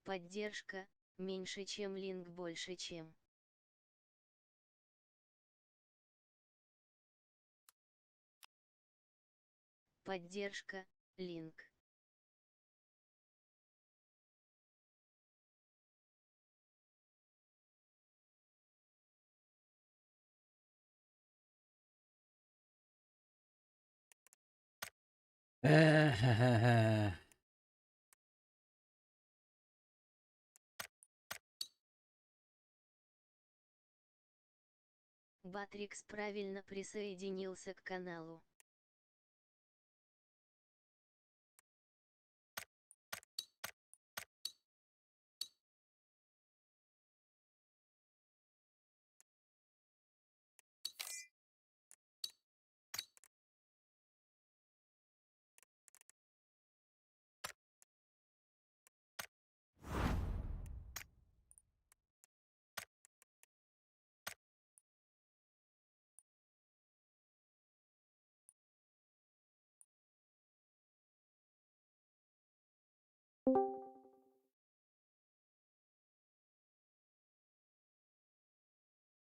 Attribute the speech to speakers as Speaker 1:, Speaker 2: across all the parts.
Speaker 1: Поддержка, меньше чем линк больше чем. Поддержка, линк. Батрикс правильно присоединился к каналу.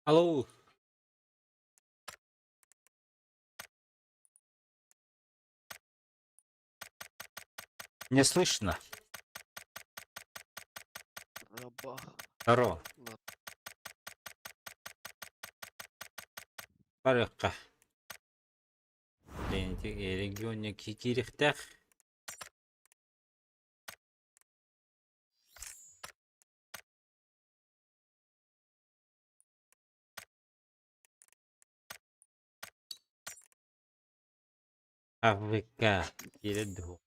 Speaker 2: Алло. Не слышно? Здорово. Барыахха. Регионе киирихтээх. АВК киирэр дуу?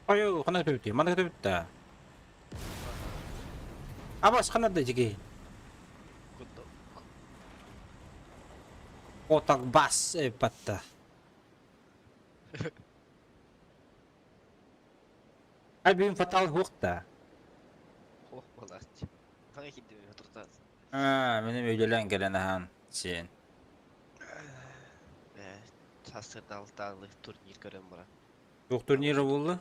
Speaker 2: Айыл, ханна көтөбүтүй? Манна көтөбүт да. Абас ханна да жиги. Отак бас эпатта. Ай бүгүн фатал хуох да.
Speaker 3: Хуох буолааччы. Хаҥа киирдим туртаас.
Speaker 2: Аа, минем өйдөлөөн кэлэн аһаан сиэн.
Speaker 3: Ээ, сарсыарда алтаалы турнир көрөн баран.
Speaker 2: Туох турнира буолла?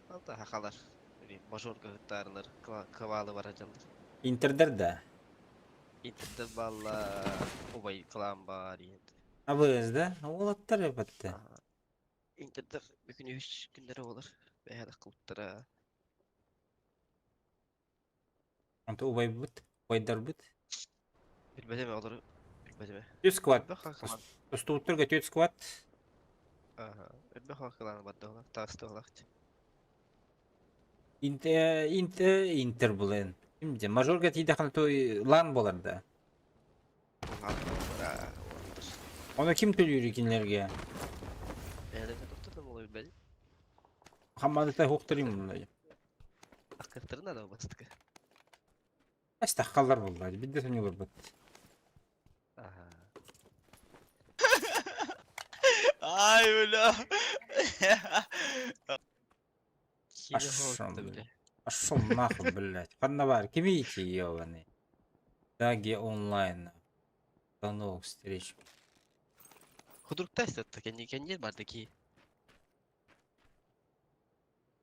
Speaker 3: Алта хахалар. Мажорга ыттаарылар, кыбаалы бара дьаллар.
Speaker 2: Интердер да?
Speaker 3: Интердер баалла, убай кылаан баар иһин.
Speaker 2: Абыз да? Уолаттар эбэтте.
Speaker 3: Интердер бүгүн үһүс күннэрэ буолар. Бэйэлэх кулуттара.
Speaker 2: Онто убайбыт, убайдарбыт.
Speaker 3: Билбэтим олору. Билбэтим.
Speaker 2: Түс сквад.
Speaker 3: Элбэх хакылаан.
Speaker 2: Тустууттарга түс сквад.
Speaker 3: Аха. Элбэх хакылаан бардылар. Таастылар.
Speaker 2: Интер, интер, интер булен. Ким же мажорга тиийдэххинэ той лан буолар да.
Speaker 3: Лан буолара.
Speaker 2: Ону ким төлүүрүй кинилэргэ?
Speaker 3: Бэйэлэрин тохтото буолуо билбэтим.
Speaker 2: Хамманыта хуохтарым булла.
Speaker 3: Аккаттарын да бастыка.
Speaker 2: Астаххаллар булла. Бидде сонньуларбыт.
Speaker 3: Аха.
Speaker 4: Ай, бля.
Speaker 2: Пошел, Пошел нахуй, блядь. Ханна бар, кимите, ебаный. Даги онлайн. До новых встреч.
Speaker 3: Худруктаа сытта кэнни кэнниэр барда кии.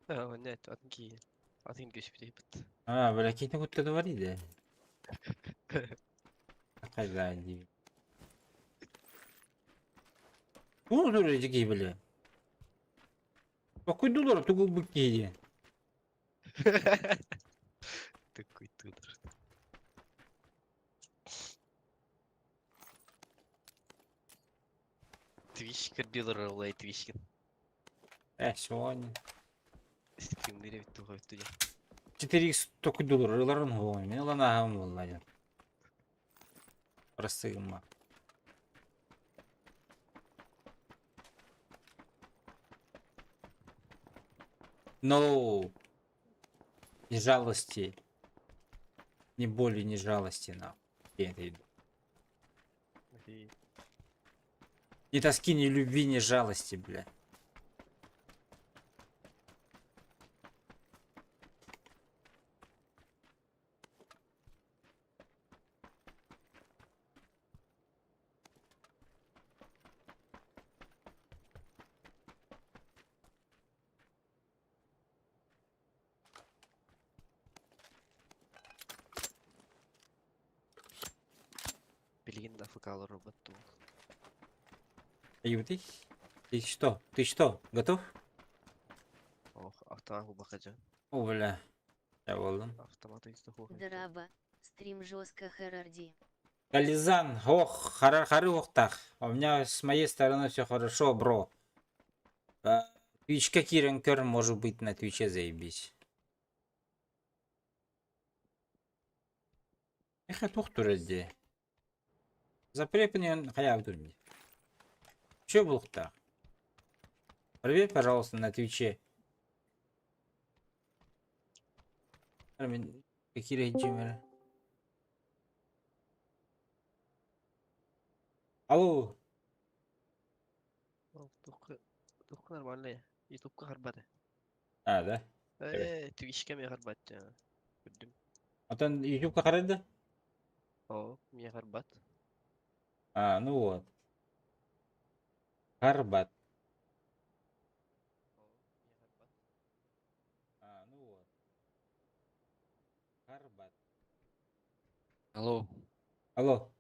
Speaker 3: Аа, нет, атын кии. Атын көспүтэ
Speaker 2: А, бля, киһини куттаны бар иде. Хайда дии. Тугу тур киһи бile? Окуйдулар тугу бу киһи.
Speaker 3: Такой тудор. Твич кырдылар олай Твичкин.
Speaker 2: Э, сегодня.
Speaker 3: Стримнери бит туга өттү
Speaker 2: 4x токуйдулар, ыларын хуой. Мен ылан аһам буолла дьон. Простыгымма. No. Ни жалости. Ни боли, ни жалости, нахуй. Я это иду. Ни тоски, ни любви, ни жалости, бля.
Speaker 3: Билигин да АФК-лар робот дуу.
Speaker 2: Аюты? Ты что? Ты что? Готов?
Speaker 3: Ох, автомат бакажа.
Speaker 2: О, бля. Я болдум.
Speaker 3: Автомат истоху.
Speaker 1: Драба, стрим жестко Херарди.
Speaker 2: Кализан, ох, хара хары охтах. У меня с моей стороны все хорошо, бро. Твичка Кирен Кер может быть на Твиче заебись. Эх, тухтур дии. Запрепнен хайа Че булуктаах? Проверь, пожалуйста, на Твиче. Какие режимы? Алло.
Speaker 3: Тух нормальный. Ютубка харбаты.
Speaker 2: А, да?
Speaker 3: Э, Твичка мне харбат. Көрдүм.
Speaker 2: Отон Ютубка харайды?
Speaker 3: О, мне харбат.
Speaker 2: А, ну вот. Харбат. А, ну вот. Харбат.
Speaker 5: Алло.
Speaker 2: Алло.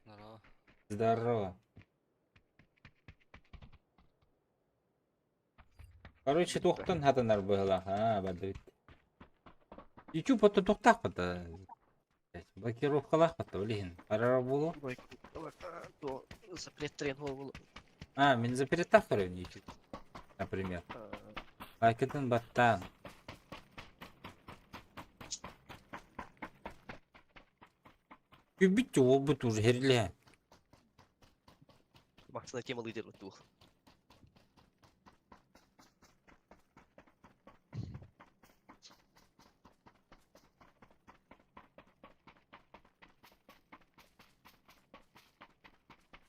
Speaker 5: Здорово.
Speaker 2: Здорово. Короче, туохтан хатанар быһылаах, аа, бардыбыт. YouTube ото туохтаахпыт блокировкалаахпыт билиһин. Барара буолуо.
Speaker 3: Запрет трен
Speaker 2: А, мин запреттаах көрөбүн YouTube, например. Лайкытын баттаан. Күбүт уолбут уже хэрилэһэ.
Speaker 3: Максына тема лидер туох.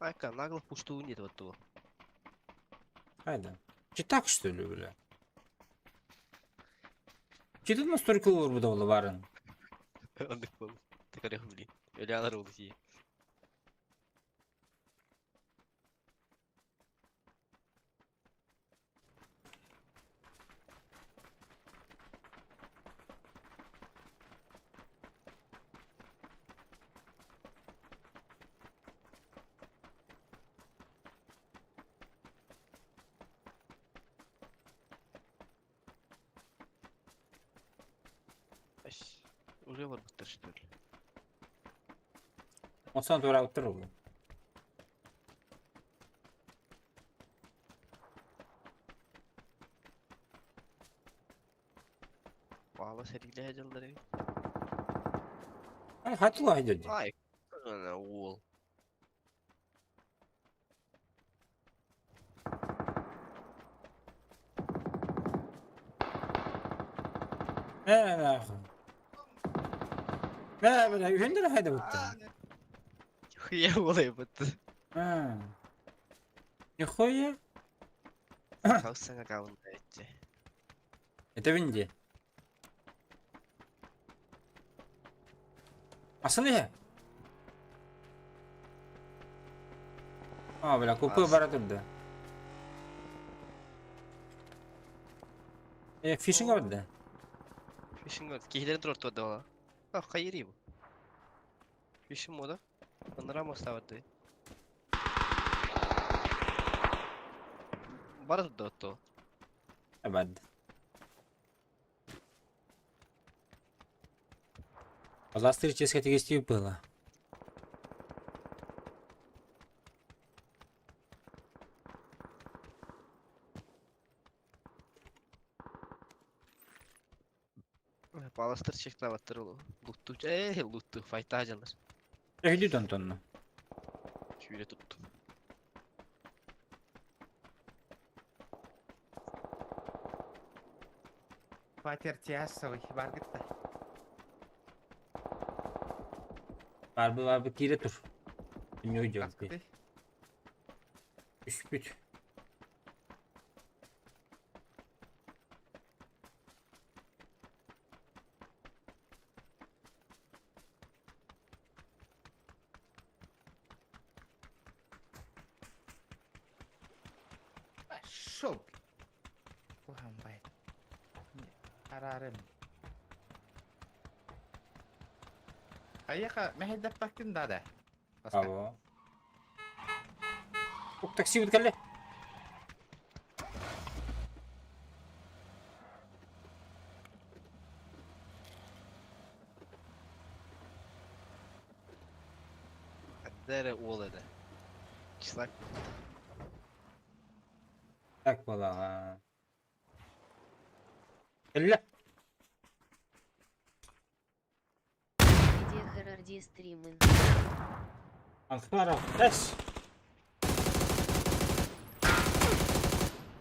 Speaker 3: Айка, нагло пустую нет вот того.
Speaker 2: Хайда. Че так что ли, бля? Че тут настолько лор барын?
Speaker 3: Оннук буолла. Текарых блин. Өлөалар ол дии. Уже барбыттар что ли?
Speaker 2: Онсон тураабыттар ол.
Speaker 3: Паала сэриилэһэ дьаллар эбит.
Speaker 2: Ай, хатыла деді.
Speaker 3: Ай, уол.
Speaker 2: Э, нахуй. Э, бля, үһүндэр хайда бутта.
Speaker 3: Хуя уолай бутта.
Speaker 2: А. Нихуя.
Speaker 3: Хаусаҥа каалында эчче.
Speaker 2: Это винди. Асыны. А, бля, купе бара турда. Э, фишинг барда.
Speaker 3: Фишинг бар. Киһилэрин туруортуо да А, хайырый бу. Фишинг мода. Анараа мостаабат Бара турда отто.
Speaker 2: Барды. Ластыр ческа тегестүү было.
Speaker 3: Баластыр чектабаттар ол. Лутту, э, лутту, файта жалар.
Speaker 2: Өйдү тонтонну.
Speaker 3: Сүүрэ туттум.
Speaker 6: Фатер тиассовый баргытта.
Speaker 2: Барбы барбы кире тур. Не уйдем.
Speaker 6: Аскыты.
Speaker 2: Үспүт.
Speaker 6: Пошел. Кухан бай. Арарым. Аяха, мэхэдаппаккын да да.
Speaker 2: Abo. Ук такси үткәле.
Speaker 3: Дәрі ол еді. Числак.
Speaker 2: Так була. Кэллэ.
Speaker 1: Где Харарди стримы?
Speaker 2: Анхара. Эс.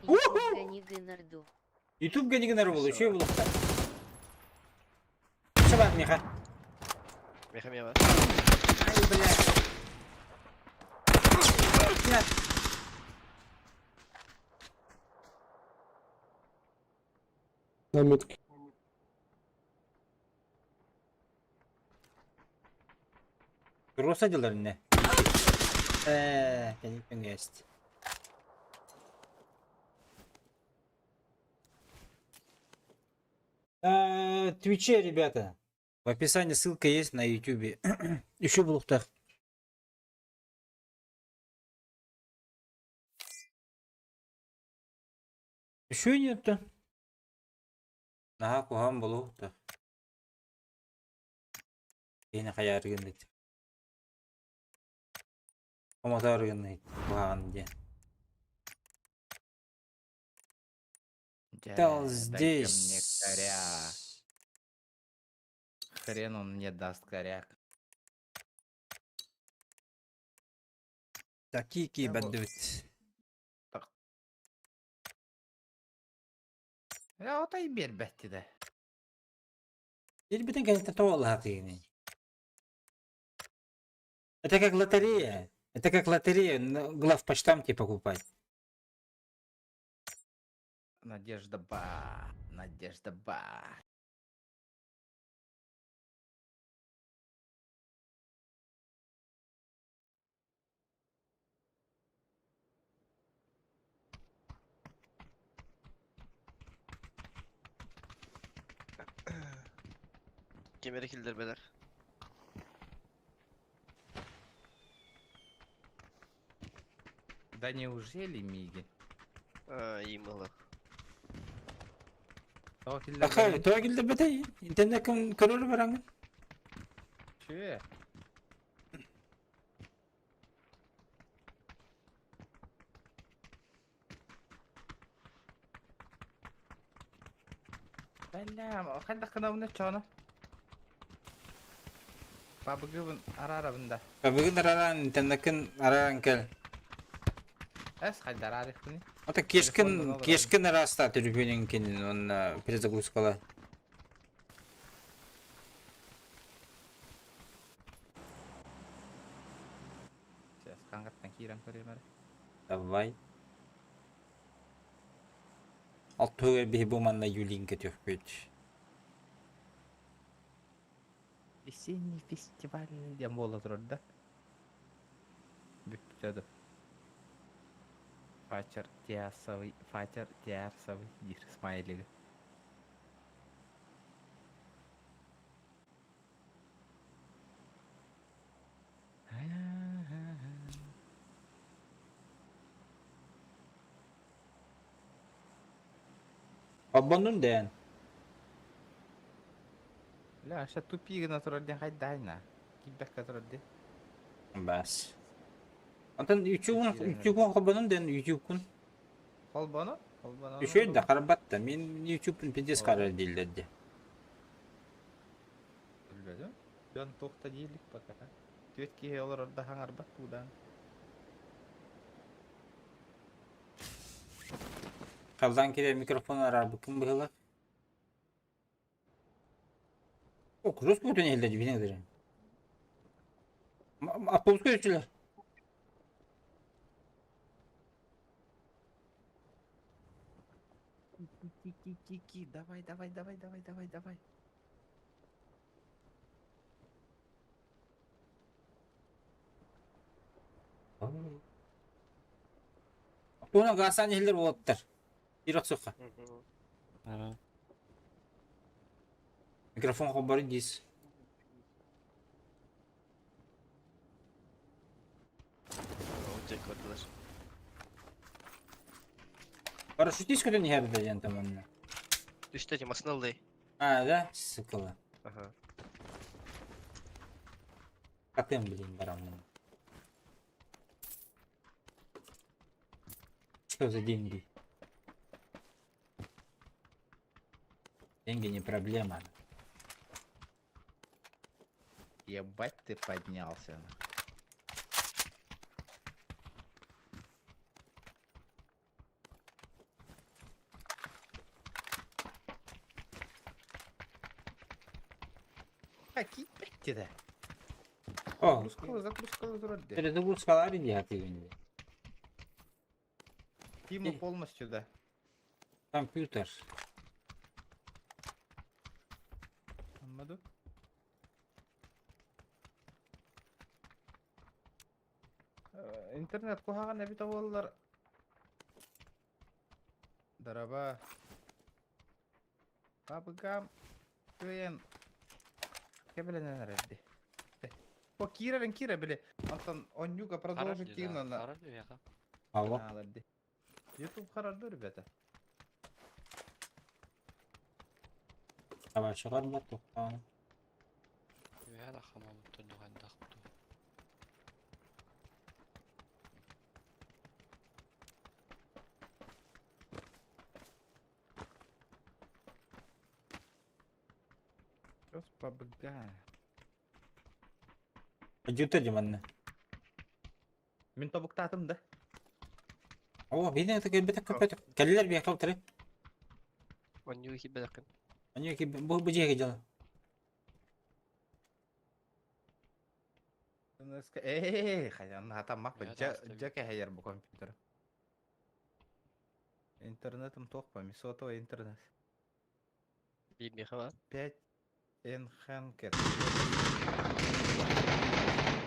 Speaker 1: Ютуб гони Генарду.
Speaker 2: YouTube генигенер болу, şey булукта. Шабар миха.
Speaker 3: Мехаме бар.
Speaker 2: Ай, бля. Бля.
Speaker 7: На метке.
Speaker 2: Rosa diyorlar ne? Eee, benim geçti. Твиче, ребята. В описании ссылка есть на ютубе. Еще булуктах. Еще нет-то. Наха куһаҕан булуктах. Yine хайаргын Омотаргын куһаҕан диэн. Стал
Speaker 6: Дайте мне коряк.
Speaker 2: здесь.
Speaker 6: Хрен он мне даст коряк.
Speaker 2: Такие
Speaker 6: Я вот-
Speaker 2: баддыбыт.
Speaker 6: Я отай бербетти да.
Speaker 2: Или кэнниттэн тоҕо тигини. Это как лотерея. Это как лотерея, на главпочтамте покупать.
Speaker 6: Надежда ба. Надежда ба.
Speaker 3: Кемері килдер бәлер.
Speaker 6: Да неужели Миги?
Speaker 3: А, имала.
Speaker 2: Аха, тоҕо киллэрбэтэй? Интернеккин көрөр бараҥын.
Speaker 6: Че? Бля, хайдах гынабын чоно? Бабыгыбын арарабын да.
Speaker 2: Бүгүн араран интернеккин араран кэл.
Speaker 6: Эс хайдар арыхпыны.
Speaker 2: Ата
Speaker 6: Телефондан
Speaker 2: кешкин
Speaker 6: алырам.
Speaker 2: кешкин араста төлөпүнүн кинин онна перезагрузкала.
Speaker 6: Сейчас қаңғаттан кирен көрем әрі.
Speaker 2: Давай. Ал төгөр биһи бу манна юлинка төхпүт.
Speaker 6: Весенний фестиваль дем бола тұрар да. Бүттеді. Фачер Тиасовый, Фатер Тиарсовый диир смайлигы.
Speaker 2: Холбоннун дээн.
Speaker 6: Бля, аша тупи гына турар диэн хайдаайна. Киирбэккэ турар дии.
Speaker 2: Бас. Онтон YouTube-ун YouTube-ун холбонун дээн YouTube-кун.
Speaker 6: Холбону? Холбону.
Speaker 2: Үчүгэй да харбат да. Мин YouTube-ун пиздец харар дииллэр дии.
Speaker 6: Билбэтим. Дьон туох да диилик пока. Түөрт киһи олорор да хаҥарбат буудаан.
Speaker 2: Халлаан киирэр микрофон араарбыккын быһыылаах. О, курус буутун иһиллэр дии билиҥ дэрин. Автобуска үчүлэр.
Speaker 6: Ки-ки-ки, давай, давай, давай, давай, давай, давай.
Speaker 2: Туна гаасан иһиллэр уолаттар. Ирок суха.
Speaker 5: Ара.
Speaker 2: Микрофон холборун дис.
Speaker 3: Көрдүлэр.
Speaker 2: Парашютист көтөн иһэр да диэн таманна.
Speaker 3: Түстэ ти массыына ыллый.
Speaker 2: А, да, сыкыла.
Speaker 3: Ага.
Speaker 2: Хатыам блин бараммын. Что за деньги? Деньги не проблема.
Speaker 6: Ебать ты поднялся. А кииппэттэ да.
Speaker 2: О,
Speaker 6: Загрузкалы, загрузкалы турар дии.
Speaker 2: перезагрузкалар иди хатыгын
Speaker 6: Тиму полностью да.
Speaker 2: Компьютер.
Speaker 6: Анмаду. Интернет куһаҕан эбитэ буоллар. Дараба. Бабыгам кыайан кэбилэнэн эрэр дии. О, киирэрин киирэ били. Онтон онньуга продолжить диэн онно.
Speaker 5: Харар диэхэ.
Speaker 2: Алло.
Speaker 6: Хаалар дии. Ютуб харардар ребята.
Speaker 2: Табачылар да тоқтаан.
Speaker 5: Үөһэ да хамамыттар дуһайдах ту.
Speaker 6: Сейчас побегаю.
Speaker 2: Дьүтэ дьыманна.
Speaker 6: Мин тобуктаатым да.
Speaker 2: О, биир это кэлбэтэх көппөтөх. Кэллилэр биэхэ утары.
Speaker 3: Онньуу киирбэтэххин.
Speaker 2: Они ки бу бу дьиэгэ дьала.
Speaker 6: Эй, хаян хатаммах
Speaker 5: Бэйэ
Speaker 6: дьэ
Speaker 5: таҕыста
Speaker 6: дьэ кэһэйэр бу компьютер. Интернетым туох па, сотовый интернет.
Speaker 3: Биир миэхэ баар.
Speaker 6: 5 Энханкет.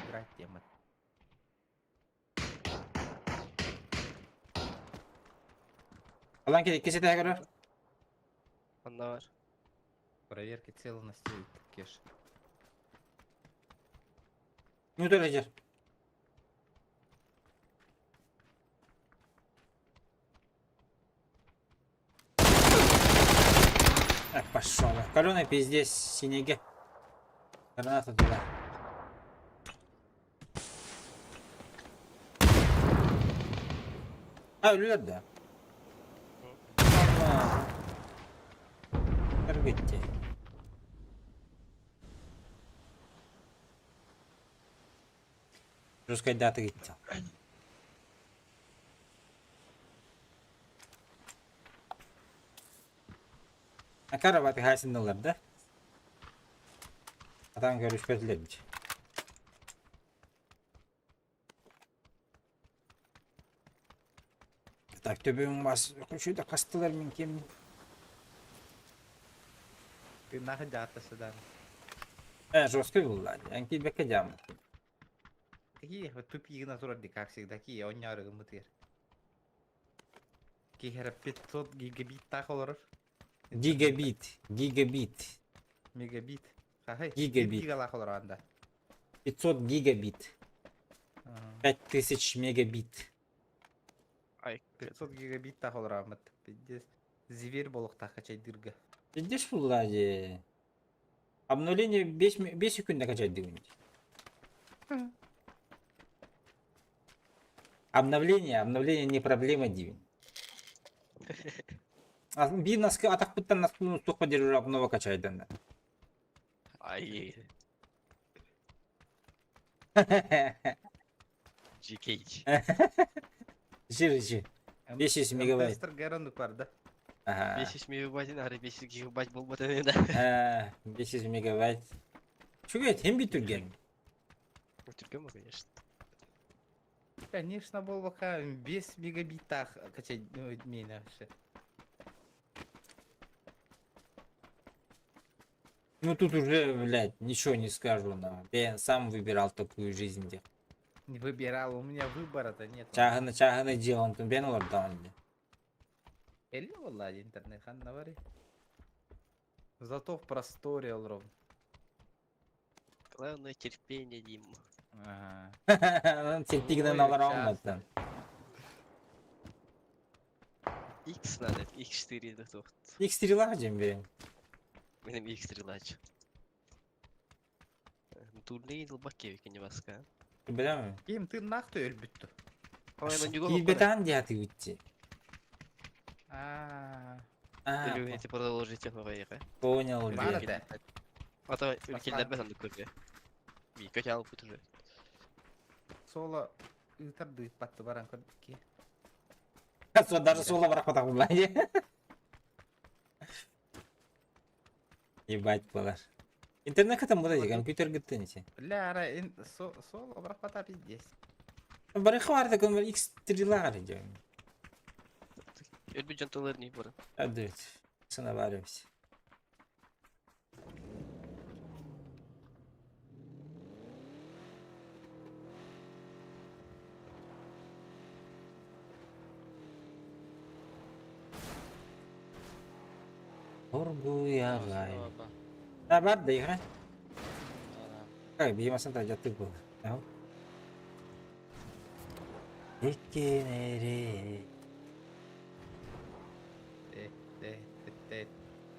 Speaker 6: Играть тема.
Speaker 2: Алан кэлэ иккис этээһэ көрөр.
Speaker 3: Онно бар.
Speaker 6: Проверки целостности кеш.
Speaker 2: Ньютон эдэр. Так, пошел. Каленый пиздец, синеге. Граната туда. А, өлүлэр да. Эргитти. Русскайдааты гитти. Акарабаты хаасынналар да? Атаан көрүспэтилэр дии. Так, төбөҥ бас да хастылар мин ким
Speaker 6: Ты нахуй дата сюда.
Speaker 2: Э, жесткий булла. Эн киирбэккэ дьааммыт.
Speaker 6: Такие вот тупие натуральные, как всегда, такие, он не арыгымытыр. Киһи эрэ 500 гигабиттаах олорор.
Speaker 2: Гигабит, гигабит.
Speaker 6: Мегабит. Хахай.
Speaker 2: Гигабит.
Speaker 6: Гигалаах олорон да.
Speaker 2: 500 гигабит. 5000 мегабит.
Speaker 3: Ай,
Speaker 6: 500 гигабиттаах олороммут. Пиздец. Зверь буолуохтаах качайдыырга.
Speaker 2: Пиздец булла дии. Обновление 5 күндэ качайдыгын. Обновление, обновление не проблема диибин. Биир наскы атахпыттан наскы туохха диэри обнова качайдан.
Speaker 3: Ай. GKH.
Speaker 2: Жир, жир. 500 мегабайт.
Speaker 6: Тестер геронук бар да.
Speaker 2: Ага.
Speaker 3: 500 мегабайт, ары 500 гигабайт болбат да.
Speaker 2: 500 мегабайт. Үчүгэй, тем би түргэн.
Speaker 3: Түргэн конечно.
Speaker 6: Конечно, буолбакка 5 мегабиттаах качай миэнэ вообще.
Speaker 2: Ну тут уже, блядь, ничего не скажу, на. Я сам выбирал такую жизнь где.
Speaker 6: Не выбирал, у меня выбора-то нет.
Speaker 2: Чааһына чааһына дьиэ онтун бэйэн олордоҕун дии.
Speaker 6: Элли буолла интернет ханна барый. Зато в просторе олором.
Speaker 3: Главное терпение, Дим.
Speaker 6: Ага.
Speaker 2: Терпигинен
Speaker 6: Ой,
Speaker 2: олороҕун
Speaker 3: X надо, X4 да туох.
Speaker 2: X3 дьин бэйэн.
Speaker 3: Менем X3 лач. Турнир ылбак кэбикин баска.
Speaker 2: Билэмин.
Speaker 6: Ким тыыннаах өлбүттү.
Speaker 3: Ой, ну не
Speaker 2: Киирбэтэҕин дии хатыыбытчи.
Speaker 6: Аа.
Speaker 2: А,
Speaker 3: Эти продолжите новые.
Speaker 2: понял,
Speaker 6: Бар
Speaker 2: блядь.
Speaker 6: этэ.
Speaker 3: А то өлкелдербет андык көргө. Би көтө алып уже.
Speaker 6: Соло ыытар дыыппатты баран көрбүкки.
Speaker 2: Даже соло барахпатах булла. Ебать балар. Интернет кытам була компьютер гыттын ити.
Speaker 6: Бля, ара соло барахпата пиздец.
Speaker 2: Барыха бар да көн X3 лагар идем.
Speaker 3: Өлбүт жанталар не бар.
Speaker 2: Адыт. Сына барымся. Оргуягай. А бар да игра. Как беймасан та жатты был. Иккенере.
Speaker 6: Т Т Т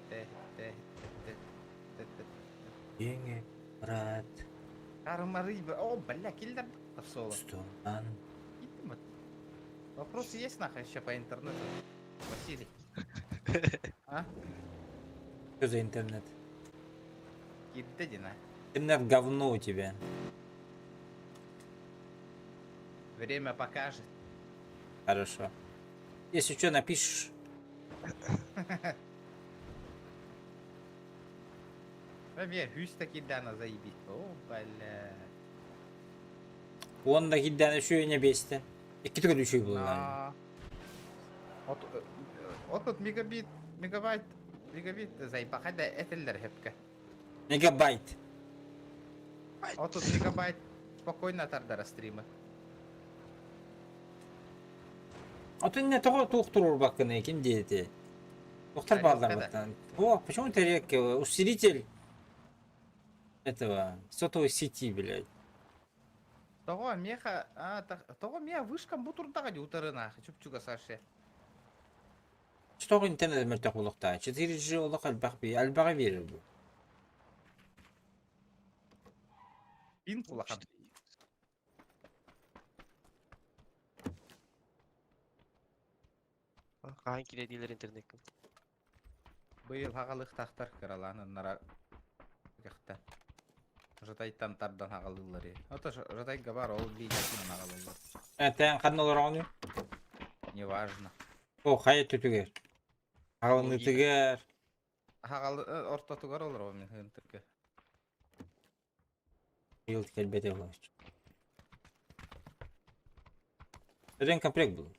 Speaker 6: Т Т Т Т Т
Speaker 2: Еңе брат.
Speaker 6: Армары, о, бля, киллер в соло.
Speaker 2: Стуман.
Speaker 6: Вопросы есть нахуй еще по интернету? Василий. А?
Speaker 2: Что за интернет?
Speaker 6: Киддедина.
Speaker 2: Интернет говно у тебя.
Speaker 6: Время покажет.
Speaker 2: Хорошо. Если что, напишешь.
Speaker 6: Вообще, хүс киддана заебись. О, бля.
Speaker 2: Он да киддана үшүйіне бесті. Икки түгел үшүй булла.
Speaker 6: От, от мегабит, мегабайт, мегабит заебахада этеллер хепке.
Speaker 2: Мегабайт.
Speaker 6: От мегабайт спокойно тардара стримы.
Speaker 2: А ты не того тух бакканы ким диэти. Тухтар балдар баттан. О, почему тарелка? Усилитель этого сотовой сети, блядь.
Speaker 6: Того меха, а, того меха вышкам бутурдага утарына, чупчуга саше.
Speaker 2: Что интернет мөлтөх булуктаа. 4G олох элбэх би, элбэҕи биэрэр бу.
Speaker 6: Пин улахан.
Speaker 3: Хаан киле дилер интернет.
Speaker 6: Быйыл хагалык тахтар кыралааныннара кэхтэ. Жатайтан тардан хагалыыллар. Ото жатайга бар ол линиятынан хагалыллар.
Speaker 2: Этэн ханна олороҕунуй?
Speaker 6: Неважно.
Speaker 2: О, хайа түтүгэр. Хагалынытыгар.
Speaker 6: Хагал ортотугар олор мен хынтырга.
Speaker 2: Быйыл кэлбэтэ буолааччы. Өрен комплект был.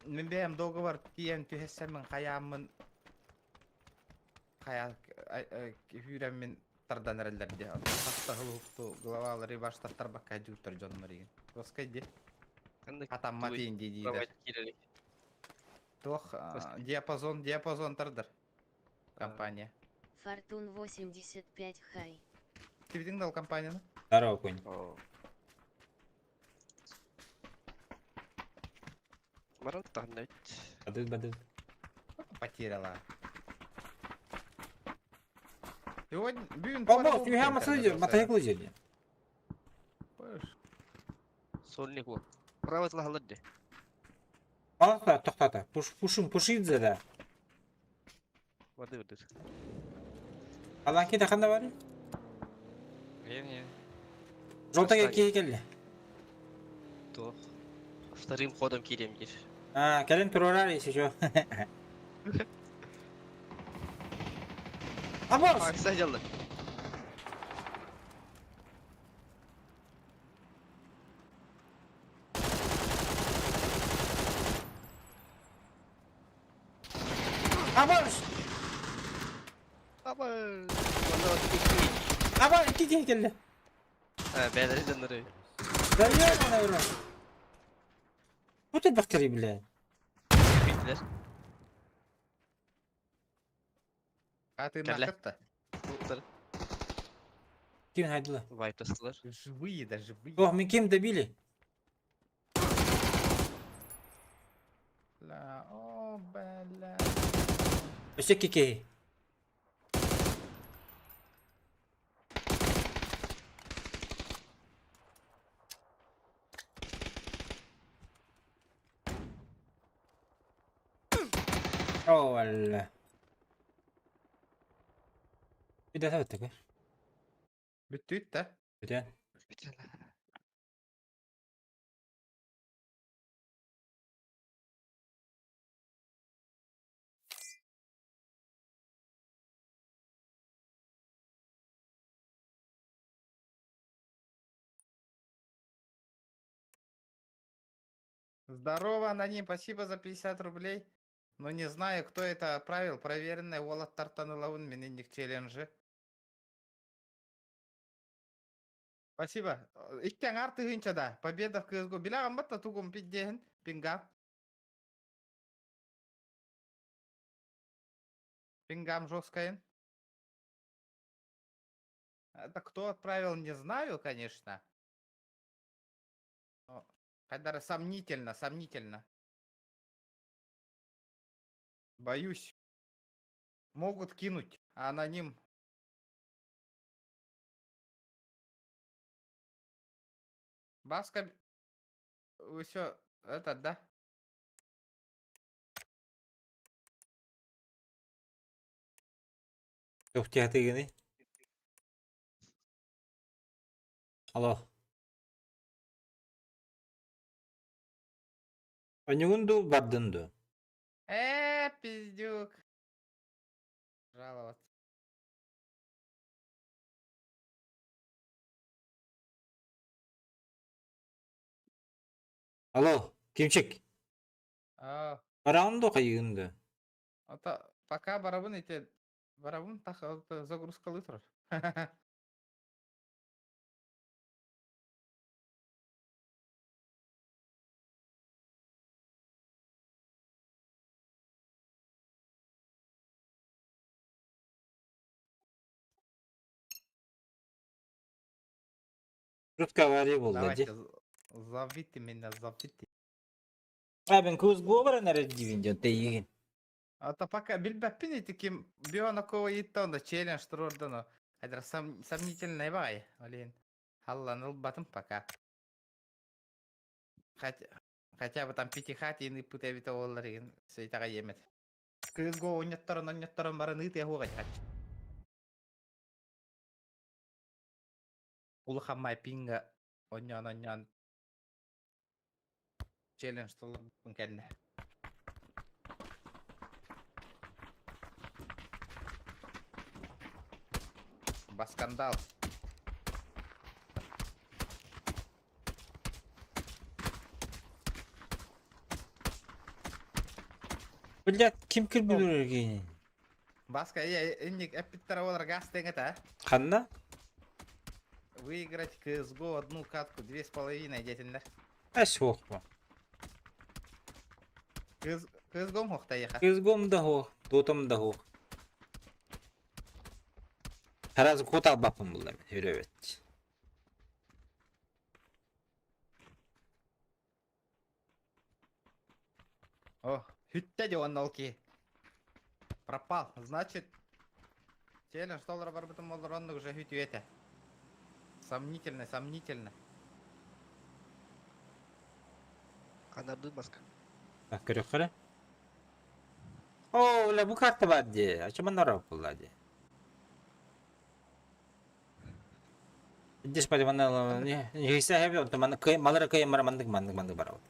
Speaker 6: Мен бэйэм договор тиийэн түһэссэммин хайааммын хайа хүүрэммин тардан эрэллэр дии. Хаста хылукту главалары баштаттар бакка дьуттар дьоннор игин. Госкай ди.
Speaker 3: Кандай
Speaker 6: Атамма тиин дии диилэр. Туох диапазон, диапазон тардар компания.
Speaker 1: Фортун 85 хай.
Speaker 6: Ты видел дал компанияны?
Speaker 2: Здорово, конь.
Speaker 3: Баран тахна
Speaker 2: Бадыт, бадыт.
Speaker 6: Потеряла. Сегодня бүгүн
Speaker 2: О, үһә мотоцикл, мотоцикл жерде.
Speaker 3: Сольник ол. Право тылахалар де.
Speaker 2: Алата, тоқтата. Пуш, пушын, пушидзе да.
Speaker 3: Барды барды.
Speaker 2: Аланки таханда бар.
Speaker 5: Времени.
Speaker 2: Жолта кие келді.
Speaker 3: Туох. Вторым ходом кирем дир.
Speaker 2: А, кэлин турарар если что. Аборс!
Speaker 3: Акса дьалла.
Speaker 2: Аборс!
Speaker 3: Аба.
Speaker 2: Абор, икки киһи кэллэ.
Speaker 3: А, бәләре дөннөрү.
Speaker 2: Да ёбаный в рот. Вот это бактерии, блядь.
Speaker 3: Битлер.
Speaker 6: А ты
Speaker 3: Кәллә.
Speaker 6: нахыт-то?
Speaker 3: Туктар.
Speaker 2: Ким хайдыла?
Speaker 3: Вайтастылар.
Speaker 6: Живые, да живые.
Speaker 2: Ох, мы кем добили?
Speaker 6: Бля, о, бля.
Speaker 2: Өссө киһи. О, валла. Bir daha öteki.
Speaker 6: Бүттүт да?
Speaker 2: Bir
Speaker 6: Здорово, аноним, спасибо за 50 рублей. Но не знаю, кто это отправил. Проверенный Уоллет Тартанылауын менинник челленджи. Спасибо. Иттен арты хынча да. Победа в CSGO. Билягам батта тугум пиддехин. Пингам. Пингам жесткая. Это кто отправил, не знаю, конечно. Но, Хайдар, сомнительно, сомнительно. Боюсь. Могут кинуть аноним. Баска... Все, этот, да?
Speaker 2: Yok тиһатыгыный. Алло. Онюгун ду бардын ду.
Speaker 6: Пиздюк. Жаловаться.
Speaker 2: Алло, кимчик.
Speaker 6: А,
Speaker 2: Бараун ду кайыгын ду.
Speaker 6: это пока барабын эти... Барабын так это загрузка лытров.
Speaker 2: Жутко авария болду ди.
Speaker 6: Давайте, зовите меня, зовите.
Speaker 2: А мен көз говора наред дивин ден тейген.
Speaker 6: А то пока билбэппин эти ким бионакова иттон да челлендж турордоно. Хайдар сомнительный бай, блин. Аллан батым пока. Хотя, хотя бы там пятихати пытабита олар деген сөйтаға емет. CSGO ойнаттарын ойнаттарын барын ыт яхуға хач. Улахамай пинга ойнан ойнан челлендж толы кәнне. Баскандал.
Speaker 2: Блядь, ким кирбидер кейин?
Speaker 6: Баска, я инник эпиттер олар газ деген а?
Speaker 2: Ханна?
Speaker 6: Выиграть CSGO одну катку, 2,5 детинлер.
Speaker 2: Әс оқма.
Speaker 6: Кызгом хохтайыха.
Speaker 2: Кызгом да хуох, дотом да хуох. Сразу кот албаппын булла мен, үрөбөт.
Speaker 6: О, хүттэ де онна ол ки. Пропал. Значит, челлендж доллара барбытым олор оннук уже хүтү этэ. Сомнительно, сомнительно.
Speaker 3: Ханардыы маска.
Speaker 2: Так, көрүөххэ О, бля, бу карта бар дии. Ачаман ороо булла дии. Здесь манна не хэби онто манна кый малара кый мара мандык мандык мандык барабыт.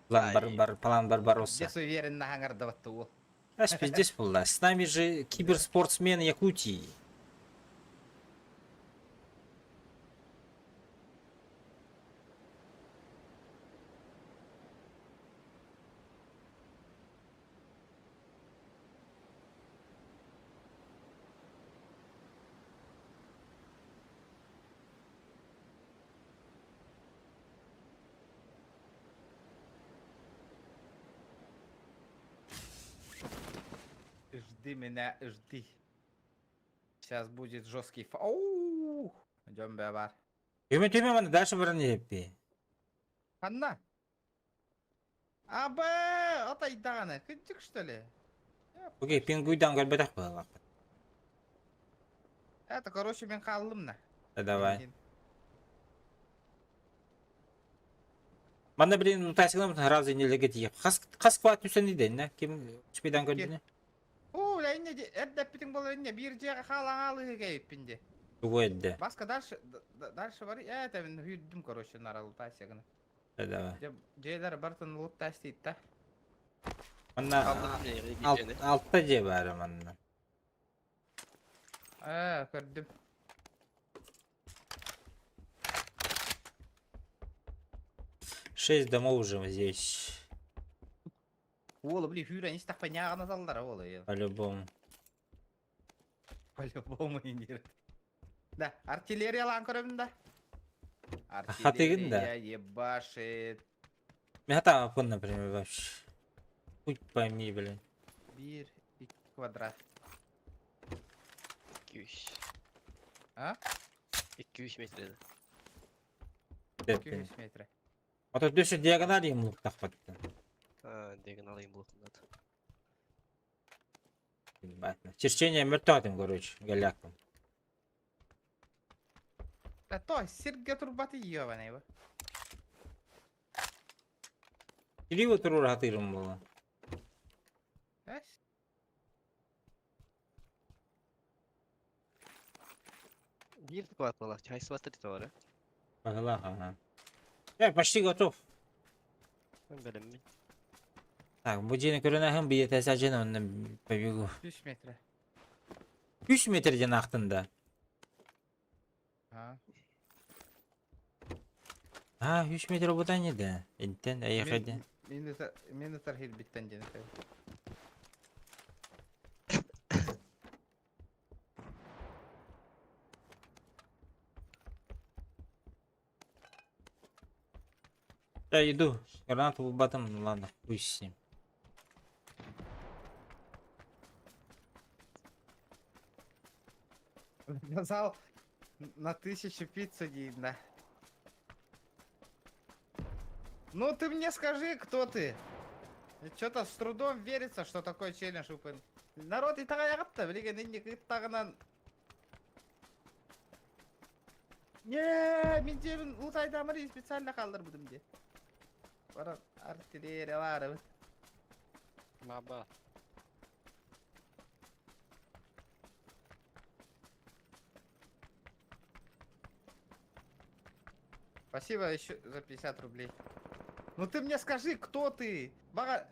Speaker 2: План бар бар план бар бар
Speaker 6: Здесь уверенно хаҥардабатты уол.
Speaker 2: Ась пиздец булла. С нами же киберспортсмен Якутии.
Speaker 6: Жди меня, жди. Сейчас будет жесткий фа... Оу! Идем бар.
Speaker 2: Түмэ түмэ маны дальше баран иһиппи.
Speaker 6: Ханна? Абы, атайдағаны, күнчік что ли?
Speaker 2: Окей, пингуйдан көрбөтөх буоллахпыт.
Speaker 6: Это, короче, мен қалдым на.
Speaker 2: Да давай. Манна блин, утайсыгынан сразу нелеге тиеп. Хас хас кват түсен диден, ким успейдан көрдүнө?
Speaker 6: О, ля инне эрдәппитиң болар инне бир жеге халаң алыгы кейиппинде.
Speaker 2: Тугу эдде.
Speaker 6: Баска дальше дальше бар. Это мен хүрдүм, короче, нара лутасыгына.
Speaker 2: Да давай.
Speaker 6: Жээлер бартын лутас дейт да.
Speaker 2: Манна алта же бар манна.
Speaker 6: А, көрдүм.
Speaker 2: Шесть домов уже здесь.
Speaker 6: Уолу, бли, хүрен истақпай нягана заллар, уолу.
Speaker 2: По-любому.
Speaker 6: По-любому индир. Да, артиллериялаан көрөмүн да.
Speaker 2: Хатыгын да.
Speaker 6: Артиллерия ебашит.
Speaker 2: Мен хата апын, например, вообще. Путь пойми, блин.
Speaker 6: Бир, икки квадрат.
Speaker 3: 200.
Speaker 6: А?
Speaker 3: 200 метр.
Speaker 6: 200 метр.
Speaker 2: А то дөсө диагональ им луктахпатты.
Speaker 3: А, диагонал им блокнот.
Speaker 2: Черчение мөртөтүм, короче, галякпын.
Speaker 6: Да то, сирге турбаты ебаный бу.
Speaker 2: Кириво турур хатырым була.
Speaker 6: Эс?
Speaker 3: Бир квадрат была, чай смотри тоже.
Speaker 2: Багала, ага. Я почти готов.
Speaker 3: Бөлөм.
Speaker 2: Так, бу жени көрөнөһүн бие тәсәжен онны побегу.
Speaker 6: 3 метр.
Speaker 2: 3 метрден ақтында.
Speaker 6: А.
Speaker 2: А, 3 метр будан еді. Интен аяқады.
Speaker 6: Мені тархил биттен дені.
Speaker 2: Я иду. Гранату батом, ну ладно, пусть с ним.
Speaker 6: Заказал на 1000 пиццу, да. Ну ты мне скажи, кто ты? Что-то с трудом верится, что такой челлендж выполнен. Народ и тағаяғытты, білеген инде кыттағынан. Не, мен жебін ұлтайдамыр специально қалдырбыдым де. Баран артиллериялары.
Speaker 5: Маба.
Speaker 6: Спасибо еще за 50 рублей. Ну ты мне скажи, кто ты? Бага...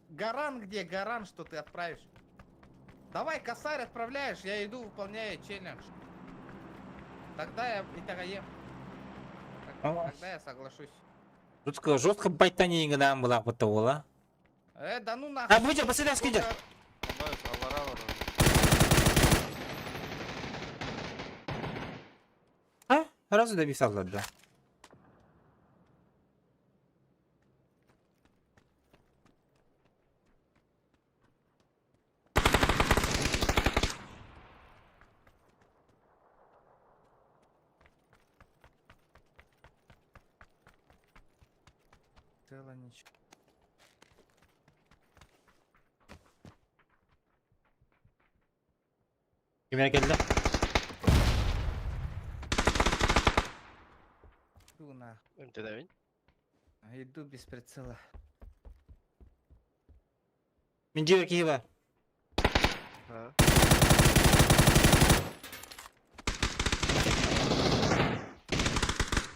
Speaker 6: Гаран где? Гаран, что ты отправишь? Давай, косарь отправляешь, я иду, выполняю челлендж. Тогда я и тагаем. Тогда я соглашусь.
Speaker 2: Жестко, жестко байтанинга нам была потола.
Speaker 6: Да ну нахуй.
Speaker 2: А, будь посреди скидер. А? Разу добисал, да.
Speaker 6: Прицела ничего.
Speaker 2: Ким эрэ кэллэ?
Speaker 6: Иду на.
Speaker 3: Эмтэнэбин.
Speaker 6: Иду без прицела.
Speaker 2: Мин дьиэбэр киһи баар.
Speaker 3: А.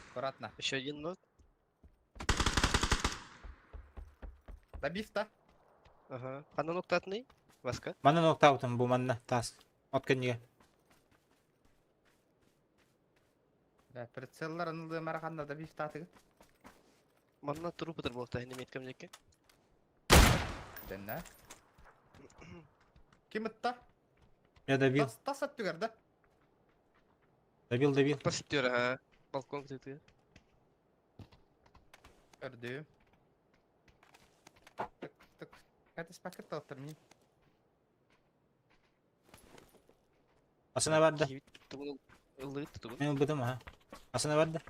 Speaker 6: Аккуратно.
Speaker 3: Еще один нот.
Speaker 6: Добив-то.
Speaker 3: Ага. Ханна ноктатный? Васка.
Speaker 2: Манна ноктаабытым бу манна таас. От кэннигэ.
Speaker 6: Да, прицеллар ынылы мараханна добив таатыгыт.
Speaker 3: Манна туру пытыр буолта хинни меткам дьэкке.
Speaker 6: Дэннэ. Ким ытта?
Speaker 2: Я добил.
Speaker 6: Тас, тас өттүгэр да?
Speaker 2: Добил, добил.
Speaker 3: Тас өттүгэр аха. Балкон кытыытыгар.
Speaker 6: Көрдүм. Тык, тык. Катыспакка тоттор мин.
Speaker 2: Асына барда.
Speaker 3: Киһибит тугун ыллыгыт тутугун.
Speaker 2: Мен ылбытым аха. Асына барда.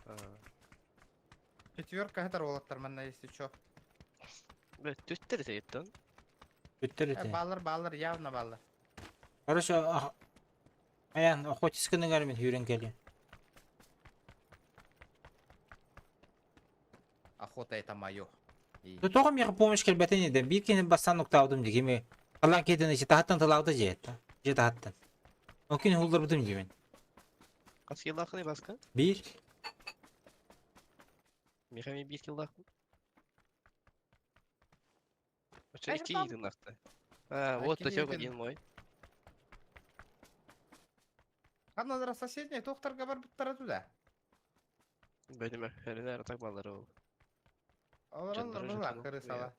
Speaker 6: Четверка хатар уолаттар манна если чё.
Speaker 3: Бля, түттер этэ
Speaker 2: Бүттэр
Speaker 6: Э,
Speaker 2: этэ.
Speaker 6: баллар, баллар, явно баллар.
Speaker 2: Короче, аян охотискыныгар мин хүрен кэлиэм.
Speaker 6: Охота это моё. И...
Speaker 2: Тоҕо миэхэ помощь кэлбэтин этэ. Биир киһини бастаан уктаабытым дии кими халлаан киһитин ичи таһыттан тылаабыта дьиэ дьиэ таһыттан. Ол күн уһулларбытым диибин.
Speaker 3: Хас киллааххыный Баска?
Speaker 2: Биир.
Speaker 3: Миэхэ эмиэ биир киллаахпын. Оччо
Speaker 6: Эй,
Speaker 3: икки
Speaker 6: там.
Speaker 3: иитиннахта. А,
Speaker 6: А,
Speaker 3: вот
Speaker 6: кини
Speaker 3: точок
Speaker 6: иитин.
Speaker 3: один мой.
Speaker 6: Ханна соседний тохтарга барбыттара туда.
Speaker 3: Бөлүмэ, эринэ так баллары ол.
Speaker 6: Олороллор
Speaker 3: Дьоннору
Speaker 6: была
Speaker 3: жетон
Speaker 6: крысала.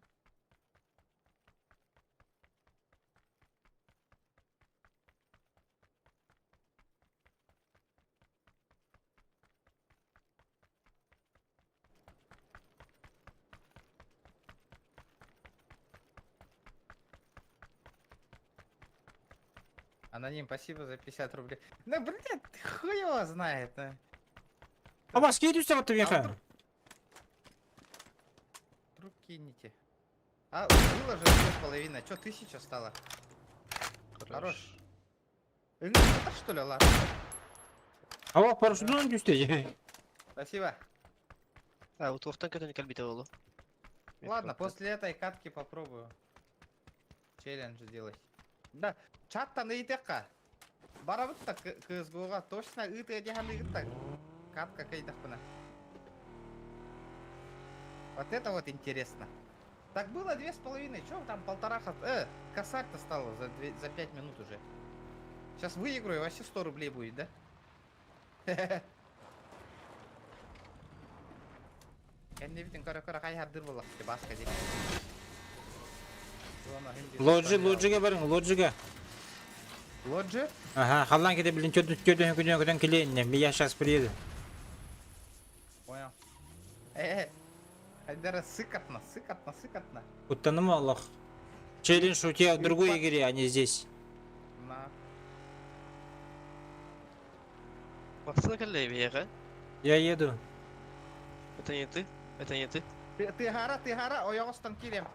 Speaker 6: Аноним, спасибо за 50 рублей. Ну, блядь, хуй его знает. а.
Speaker 2: Абас киһи түстэ батта миэхэ.
Speaker 6: А Вдруг кинете. А, было же 2,5. Чё, тысяча стала? Хорош. Э, Что ли, ладно?
Speaker 2: Ава парашютунан түстэ дьэ.
Speaker 6: Спасибо.
Speaker 3: А, вот туохтан көтөн кэлбитэ буолуо.
Speaker 6: Ладно, после этой катки попробую. Челлендж делать. Да, чаттан ыйтекка. Барабытта КСГО-га точно ыты дихан ыгытта. Катка кайдахпына. Вот это вот интересно. Так было 2,5, чё там полтора хат... косарь-то стало за, две, за 5 минут уже. Сейчас выиграю, вообще 100 рублей будет, да? Кэннибитин көрө-көрө хайһардыр буоллахтыы баска дии.
Speaker 2: Лоджи, лоджига барың, лоджига.
Speaker 6: Лоджи?
Speaker 2: Ага, халлаан кете билин чөдү чөдү күнү көтөн килиэнне. Я сейчас приеду.
Speaker 6: Понял. Э, Хайдара сыкотно, сыкотно, сыкотно.
Speaker 2: Куттаным Аллах. Челлендж у тебя в другой игре, а не здесь.
Speaker 6: На.
Speaker 3: Массыына кэллэ биһиэхэ.
Speaker 2: Я еду.
Speaker 3: Это не ты, это не ты.
Speaker 6: Ты, ты гора, ты гора, ойоҕостон киирем.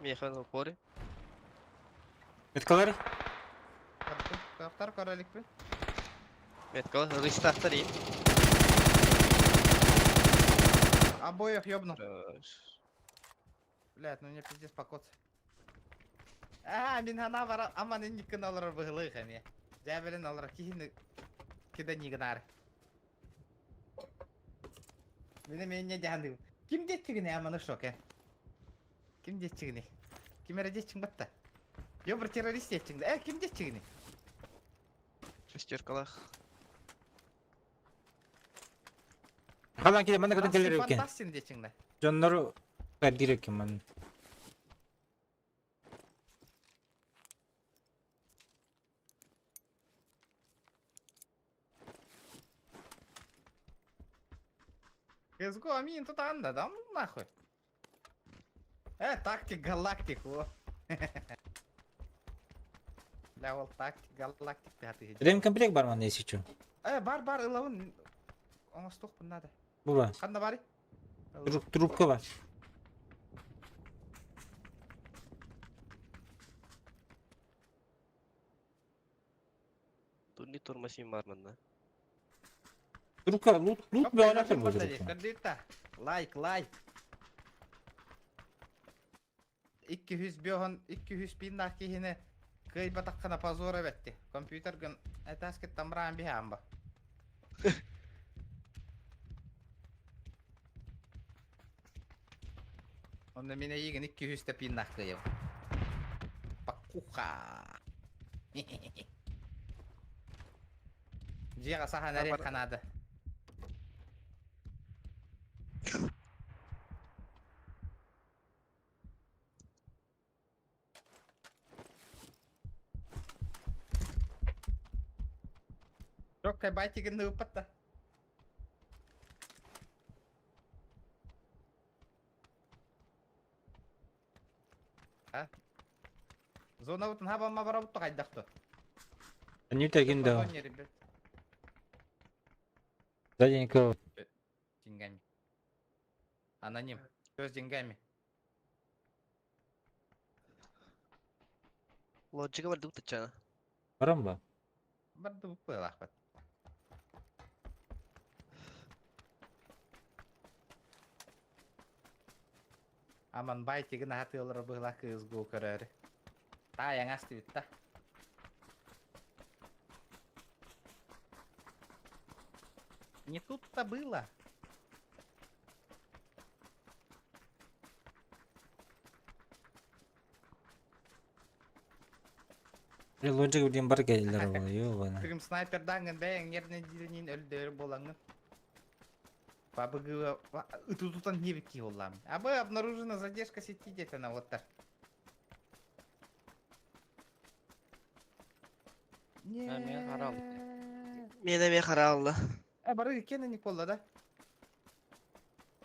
Speaker 3: Миэхэ на упоре.
Speaker 2: Меткалар?
Speaker 6: Каптар көрөлүкпү.
Speaker 3: Меткала, рыстахтар и.
Speaker 6: Обоих ёбнул.
Speaker 3: Хорош.
Speaker 6: Блядь, ну мне пиздец покоц. А, мин хана бара, аман инникин олорор быһылыых эмиэ. Дьээбэлин олорор киһини кида гынаар. Мин эмиэ инньэ дьаһаныыбын. Ким диэччигиний аманы шоке? Ким диэччигиний? Ким эрэ диэччиҥ батта? Ёбр террорист диэччиҥ да. Э, ким диэччигиний?
Speaker 3: Шестеркалах.
Speaker 2: Халлаан кете манна көтөн кэлэр эбиккин.
Speaker 6: Фантастин диэччиҥ да.
Speaker 2: Дьоннору кэрдиир эбиккин манна.
Speaker 6: CSGO, амин, тут анда, да ну нахуй. Тактик галактик, о. Бля, ол тактик галактик ты
Speaker 2: Ремкомплект бар манна если чё.
Speaker 6: Э, бар, бар, ылабын. Оҥостуохпун надо.
Speaker 2: Бу ба.
Speaker 6: Ханна баарый?
Speaker 2: Трубка бар.
Speaker 3: Турни тормозим бар манна.
Speaker 2: Трубка, лут, лут бөҕөнө бу трубка.
Speaker 6: Көрдүүт Лайк, лайк. 200 бөһөн 200 пиннаах киһини кыайбатаххына позор эбэтти. Компьютергын этааскыттан быраан биһаан ба. Онно мин эйигин 200 та пиннаах кыайабын. Пакуха. Дьиэҕэ саһан эрэ ханаада. Чоккай байтигин ыыппат да. А? Зонабытын хабамма барабытта хайдахты.
Speaker 2: Нютагин да. Дяденька.
Speaker 6: Деньгами. Аноним. Все с деньгами.
Speaker 3: Лоджига бардыбыт тачана.
Speaker 2: Баран ба?
Speaker 6: Барды бу ахпат. Аман байтигин аһатыылара быһыла кыыс гу көрөөрү. Таайаҥ астыбытта. Не тут-то было.
Speaker 2: Лоджик диэн бар кэллэр ол, ёбана.
Speaker 6: Крым снайпердаҥын бэйэҥ нервнэдииринин өлдөөр буолаҥҥын. Пабыгы ытутутан небит оллам. А бы обнаружена задержка сети где-то на вот так.
Speaker 5: мен харал.
Speaker 3: Мен эме харалла.
Speaker 6: А бары кене не колла да?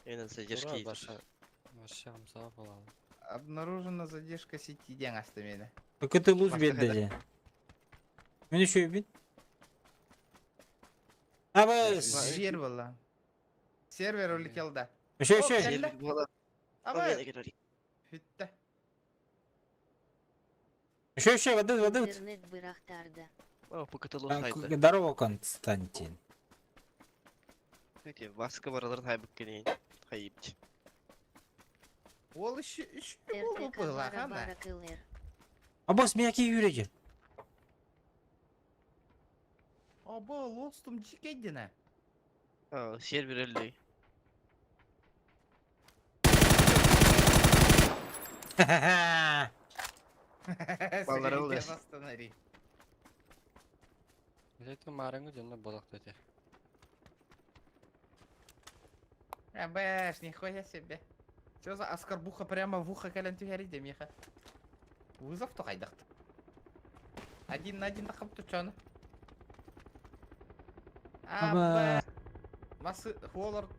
Speaker 3: Мен задержка.
Speaker 5: Баша. Баша хамсаа болалы.
Speaker 6: Обнаружена задержка сети ден асты мені.
Speaker 2: Көтө луз
Speaker 3: Башта
Speaker 2: берди. Мен еще бит. Абыс.
Speaker 6: Жер была. Сервер улетел да.
Speaker 2: Еще еще.
Speaker 6: Кэллэ. Абы Хүтті.
Speaker 2: Еще еще воды воды.
Speaker 1: Интернет бырахтарда.
Speaker 3: О, ПКТ хайды.
Speaker 2: Здорово, Константин.
Speaker 3: Баска бараларын хайбык кенен. Хайыпч.
Speaker 6: Ол еще еще
Speaker 1: РТК
Speaker 6: была
Speaker 1: бара
Speaker 6: хана.
Speaker 1: бара кылыр.
Speaker 2: Абыс мияки юреги.
Speaker 6: Абы лостум жикедіне.
Speaker 3: А, сервер өллөй.
Speaker 2: Ха-ха-ха.
Speaker 3: Баллары ол эс.
Speaker 6: Восстанови.
Speaker 5: Билетин марыңы жөнүндө болак деди.
Speaker 6: Абэш, нихуя себе. Что за оскорбуха прямо в ухо кэлэн түһэри миха. Вызов то хайдахты. Один на один тахап тучаны.
Speaker 2: Аба.
Speaker 6: Абэ. Масы холор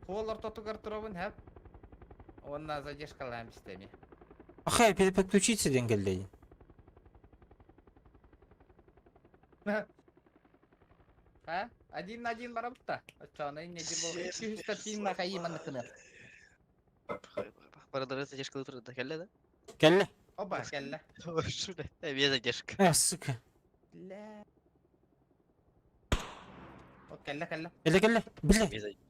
Speaker 6: холор тотугар туробун хэп. Онна задержкалаам истеми.
Speaker 2: Ахай, переподключиться ден келди.
Speaker 6: А? Один на один барабытта. Очоны не дибо. 200 пин на хаи манныкыны.
Speaker 3: Баралары задержка турда. Кэллэ да?
Speaker 2: Келли.
Speaker 6: Оба, кэллэ.
Speaker 3: Шүле. Эме задержка.
Speaker 2: А, сука.
Speaker 6: Ля. О, кэллэ, кэллэ.
Speaker 2: Келли келли. Биле.
Speaker 3: Эме задержка.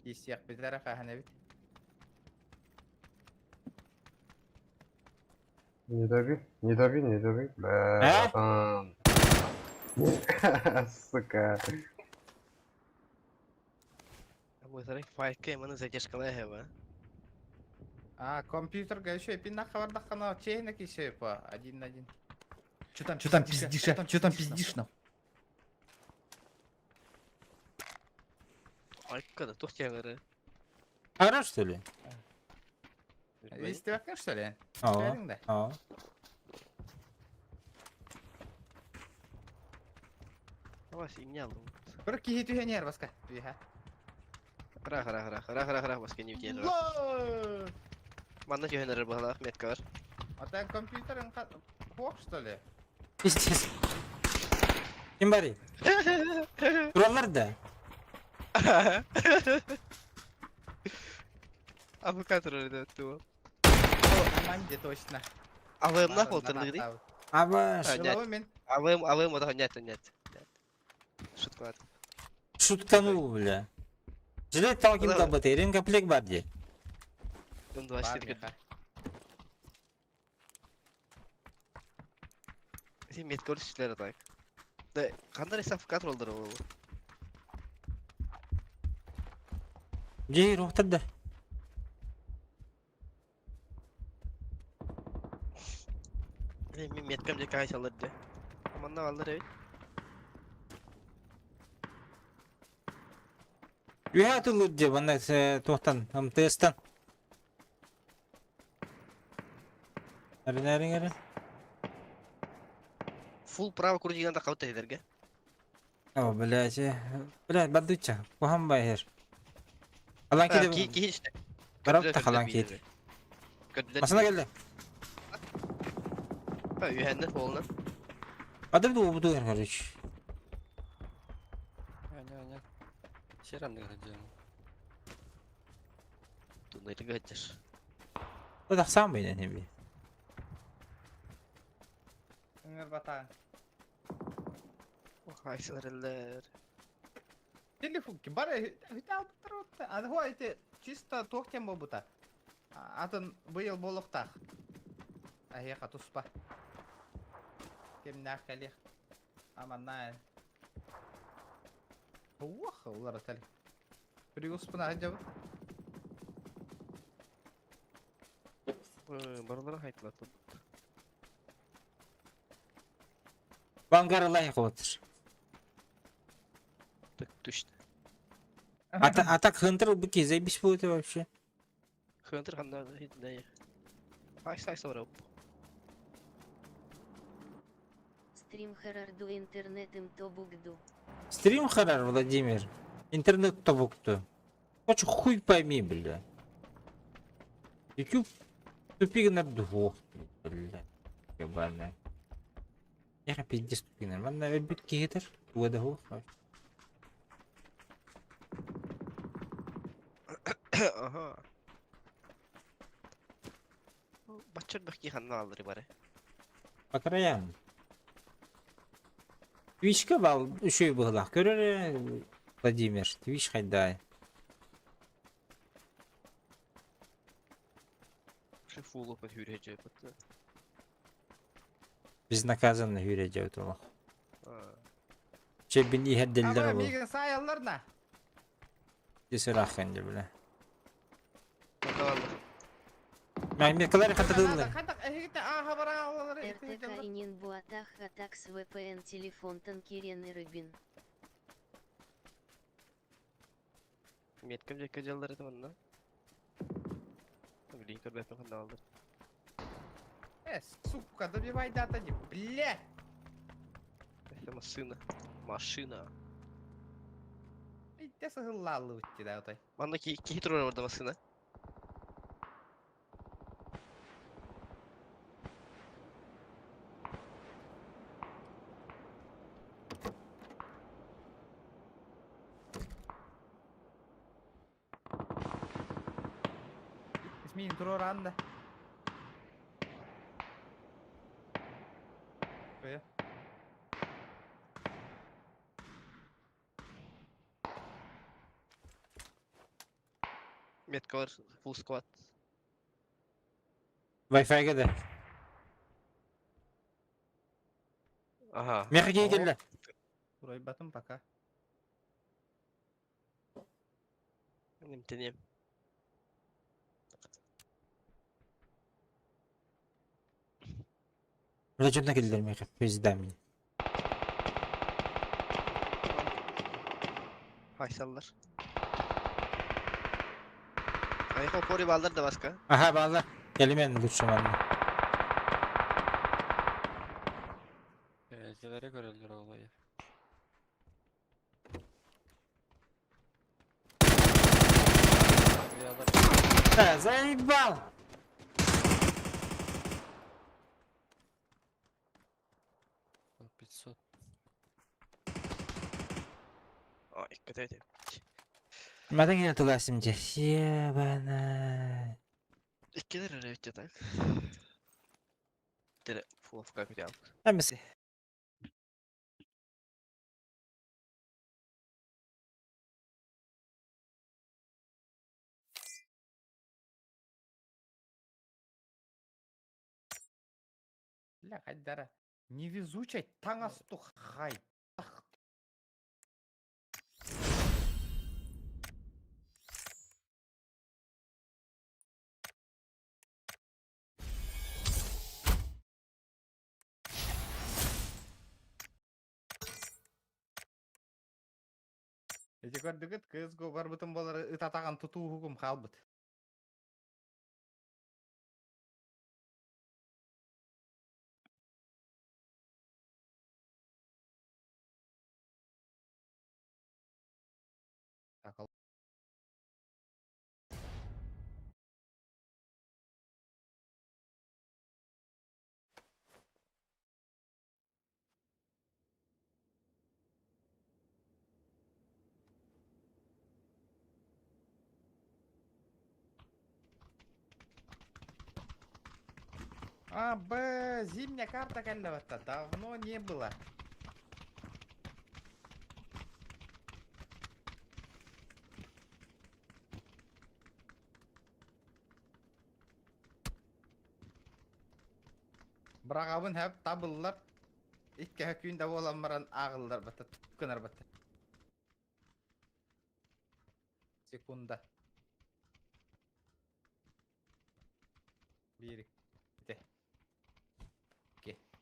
Speaker 6: Исиях бизлere хахана бит.
Speaker 7: Не дави, не дави, не дави. Бля,
Speaker 2: А?
Speaker 7: братан. Сука.
Speaker 3: Бу сарай файка маны задержкалай хэва.
Speaker 6: А, компьютерга еще пин хабардахана чейна кисе по один на один. Че там, че там пиздишь, а? Че там пиздишь нам?
Speaker 3: Айка да тухтягары.
Speaker 2: Хорош, что ли?
Speaker 6: Истебаккын что ли?
Speaker 2: Aa.
Speaker 6: Көрүң да.
Speaker 2: Aa.
Speaker 3: Ава сиңне алдым.
Speaker 6: Бір кихи түһен баска. Түһә.
Speaker 3: Хара хара хара хара хара хара баска не битер. Манна түйенер бала метка бар.
Speaker 6: А ты компьютерин хок что ли?
Speaker 2: Пиздец. Ким бари? Туралар да.
Speaker 3: АФК турар этэ туо.
Speaker 6: Манди точно.
Speaker 3: АВМ-нах буолтарлыгый?
Speaker 2: Абаш.
Speaker 3: А, нет.
Speaker 6: Головой мен.
Speaker 3: АВМ, АВМ это нет, нет. Нет. Шутка.
Speaker 2: Шутканул, бля. Жилет талкин
Speaker 3: Да.
Speaker 2: табыты, ремкомплект бар дии.
Speaker 3: М24 көрдүм. Сен метка өлүсчүлэр так. Да, кандай АФК туралдар ол?
Speaker 2: Дьэ, руохтар да.
Speaker 3: Мен меткам же кайсалар де. Аманна аллар эбит.
Speaker 2: Үһэ атыллыр дьэ, манна туохтан, МТС-тан. Эрин эрин.
Speaker 3: Фул право курдиган да кабыт эдерге.
Speaker 2: О, блядь, блядь, бардыча, куһам байыр. Алан
Speaker 3: Ки
Speaker 2: киде,
Speaker 3: ки иште.
Speaker 2: барап та халан киде.
Speaker 3: Көдүлөр.
Speaker 2: Масына келди.
Speaker 3: Ха, үйәнне болна.
Speaker 2: Адыр да убудугар, короче.
Speaker 5: Не, не. Сер анныгар сылдьыам.
Speaker 3: Туннайрыга хатчар.
Speaker 2: Тахсан бейнен хеби.
Speaker 6: Ыҥыр батаҕын.
Speaker 3: Хайсалар.
Speaker 6: Телефон бары Аны хуа эти чисто туох тем буолбута. Атын быйыл буолуохтаах. Эһиэхэ туспа. Кимнээх кэлиэх. Аманна. Уох, улар тел. Приуспuna дьабыт.
Speaker 3: Барылара хайтылар.
Speaker 2: Вангар лайк отыр.
Speaker 3: Так точно.
Speaker 2: А так Хантер быки заебись будет вообще.
Speaker 3: Хантер ханда хитнэ. Хайс хайсалар.
Speaker 1: Стрим харарду интернетым тобугду.
Speaker 2: Стрим харар, Владимир. Интернет тобукту. Хочешь хуй пойми, бля. YouTube тупик на двух, бля. Ебаная. Я пиздец тупик нормально өлбүт киһитер. Туга хух.
Speaker 3: Ага. Баччар бахки ханна алыр бары.
Speaker 2: По краям. Твичка бал үшөй быһылах. Көрөр Владимир, Твич хайдай.
Speaker 3: Фулу по хүрэ жөпөт.
Speaker 2: Безнаказанно хүрэ жөт олох. Чебин иһэрдэллэр
Speaker 6: Ама
Speaker 2: ол.
Speaker 6: миигин саайаллар на.
Speaker 2: Десерахын бля.
Speaker 3: Аллар.
Speaker 2: Мекалар хатадыллар.
Speaker 6: Хатак эһигите ааха барааллар.
Speaker 1: РТК инин буатах атакс VPN телефон танкирен и рыбин.
Speaker 3: Меткам жекке жаллар это онна. Блин, көрбөппүн ханна алды.
Speaker 6: Э, сука, добивай дата, блядь.
Speaker 3: Это машина. Машина.
Speaker 6: Итте сыһыллааллыбыт да отой.
Speaker 3: Манна ки ки турар орда машина.
Speaker 6: Исмин туроранда. Э.
Speaker 3: Метка бар, full squad.
Speaker 2: Wi-Fi да.
Speaker 3: Ага.
Speaker 2: Меха келді.
Speaker 6: Урайбатым пока.
Speaker 3: Немтенем.
Speaker 2: Бля, жонна келдер меха, пизда мне.
Speaker 3: Хайсаллар. Айхо пори балдар да баска.
Speaker 2: Аха, бала. Келмен лучше манна.
Speaker 5: Бэйэлэрэ көрөллөр оҕолор.
Speaker 2: Да, заебал!
Speaker 5: 500.
Speaker 3: Ой, кете.
Speaker 2: Матын кини туласым дьэ. Ебана.
Speaker 3: Иккилер эрэ эбит так. Тере фуловка күтәм.
Speaker 2: Эмис.
Speaker 6: Бля, хайдара. Невезучай таҥас хай. Эти көрдүгүт CSGO барбытым болар ытатаган тутууһугум хаалбыт. Так, А, Б, зимняя карта кэллэ давно не было. Бырагабын хэп табыллар. Икки күн да болан баран агыллар бата туккынар бата. Секунда. Бир.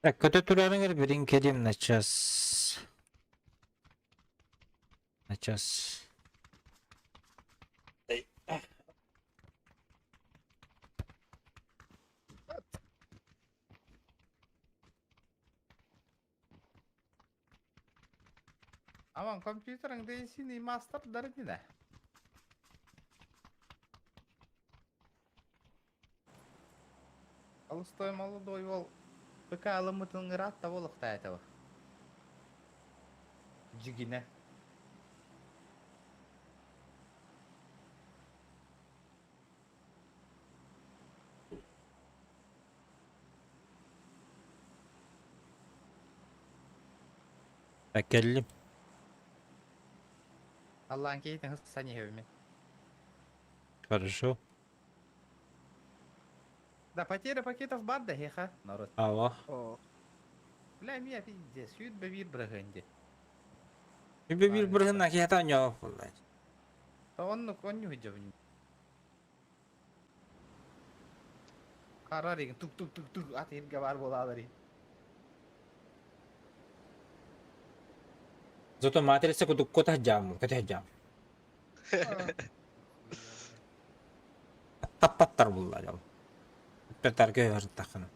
Speaker 2: Так, көтө турарыңар бирин келем на час. На час.
Speaker 6: Аман компьютерың дейсин мастер дарыгина. Алыстой молодой ол ПК алымытын ырат та этого. Жигине.
Speaker 2: Так, келлим.
Speaker 6: Аллаһын кейтин хыс сани хевми.
Speaker 2: Хорошо.
Speaker 6: Да, потеря пакетов бар да хеха, народ.
Speaker 2: Ава.
Speaker 3: О,
Speaker 6: Бля, мия пизде, сүйт бе бир брыгынди.
Speaker 2: Bir bir бирин кета ньо булла.
Speaker 6: Та онну конню хиджабын. Карар еген тук тук тук тук ат ерге бар боладыр.
Speaker 2: Зато матрица кутук кота жам, кота жам. Таппаттар булла жам. Петар көй тахын.